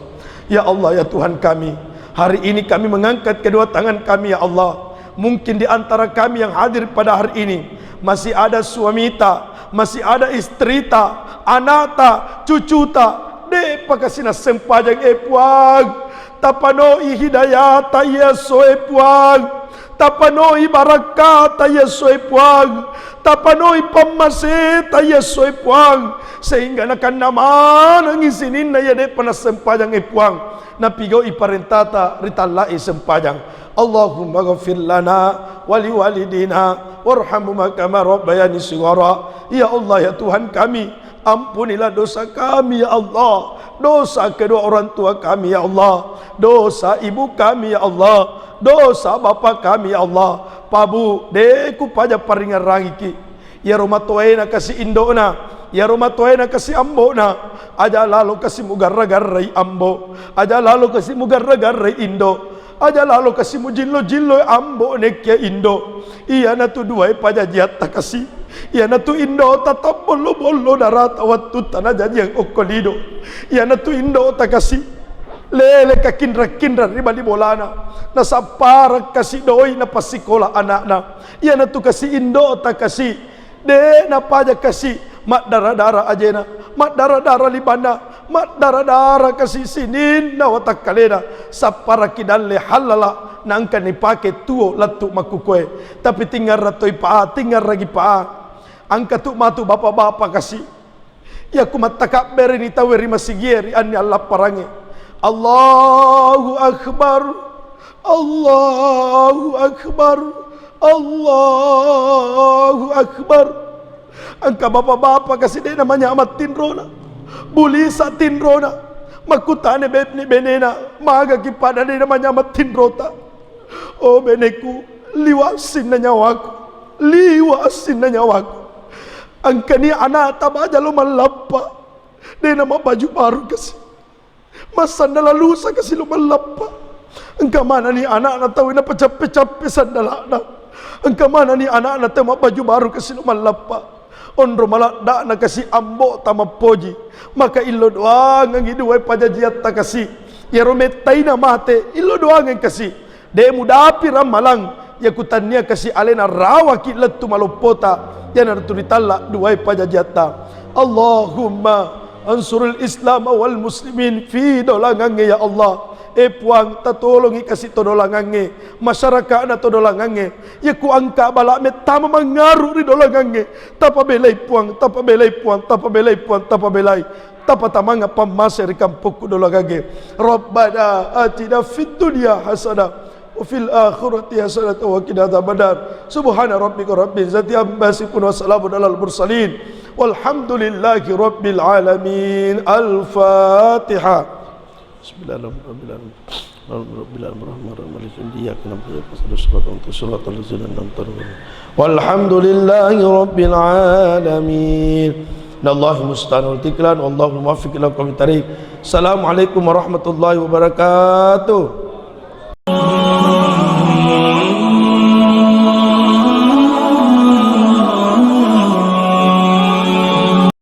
Ya Allah, ya Tuhan kami, hari ini kami mengangkat kedua tangan kami, ya Allah. Mungkin di antara kami yang hadir pada hari ini masih ada suamita, masih ada istrita, anakta, cucuta, de'pa kasi nassempajang, eh Puang. Tapanoi hidayata iya soe Puang. Tapanoi barakkata iya essoe Puang, tapanoi pammaseta iya essoe Puang, sehingga nakenna manengngi sininna iya de'pa nassempajang e Puang, napigau'i parentata ritallai sempajang. Allahumma ghafir lana wali walidina warhamhuma kama rabbayani shighara. Ya Allah, ya Tuhan kami, ampunilah dosa kami, ya Allah. Dosa kedua orang tua kami, ya Allah. Dosa ibu kami, ya Allah. Dosa bapa kami, ya Allah. Pabu, de' kupaja paringerrangiki. Iyaro matoaena kasi indo'na, iyaro matoaena kasi ambo'na. Aja lalo kasi mugarra-garrai ambo. Aja lalo kasi mugarra-garrai indo. Aja lalo kasi mujillo-jilloi ambo nekkia indo. Iyanatu duae pajajiatta kasi. Iyanatu indota tabbollo-bollo narata wattutta najajiang okko lido. Iyanatu indota kasi. Lele kakinra-kinra ri bali bolana. Nasapparang kasi doi napassikola ana'na. Iyanatu kasi indota kasi. De' napaja kasi maddara-dara ajena, maddara-dara libanna, maddara-dara kasi sininna watakkalena, sapparaki dalle hallala, naengka nipake tuo lettu makkukoe. Tapi tingngarra toi pa, tingngarragi pa. Engka tu matu bapa-bapa kasi. Iya ku mattakabbereni tauwe ri masigie ri anni allapparangnge. Allahu Akbar, Allahu Akbar, Allahu Akbar. Engka bapa-bapa kasi de' namanyameng tinrona. Bulisa tinrona. Makkutana bene-benena, magaki pada de' namanyameng tinrota. Oh beneku, liwa' assinna nyawaku. Liwa' assinna nyawaku. Engkani ana'ta baja lo mallappa. De' namabbaju baru kasi. Massandala lusa kasi lo mallappa. Engka manani ana'na tauwe napacappe-cappe sandala'na. Engka manani ana'na tauwe mabbaju baru kasi lo mallappa. Onro maladda'na kasi ambo'ta mappoji. Maka illo doangengngi duae pajajiatta kasi. Iyaro mettaina mate, illo doangeng kasi. De' mudapi rammalang, iya ku tannia kasi alena rawaki lettu maloppota, iyanaritu ritalla duae pajajiatta. Allahumma ansuril Islam wal muslimin fi dolangangnge, ya Allah. E Puang, tatolongi kasi to dolangangnge, masyarakatna to dolangangnge. Iya ku engka bala mettama mangngaru ri dolangangnge, tapabelai Puang, tapabelai Puang, tapabelai Puang, tapabelai. Tapatamangnga pammase ri kampokku dolangangnge. Rabbana atina fid dunya hasanah wa fil akhirati hasanah wa qina adzabannar. Subhana rabbika rabbil izzati amma yasifun wa salamun alal mursalin. Walhamdulillahi rabbil alamin. Al-Fatihah. Bismillahirrahmanirrahim. Rabbil alamin, Rahmanir Rahim, Maliki yaumiddin, iyyaka na'budu wa iyyaka nasta'in, ihdinas siratal mustaqim, siratal ladzina an'amta 'alaihim. Walhamdulillahi rabbil alamin. Innallaha musta'an wal tiklan, wallahu muwaffiq ila aqwamit thariq. Assalamualaikum warahmatullahi wabarakatuh.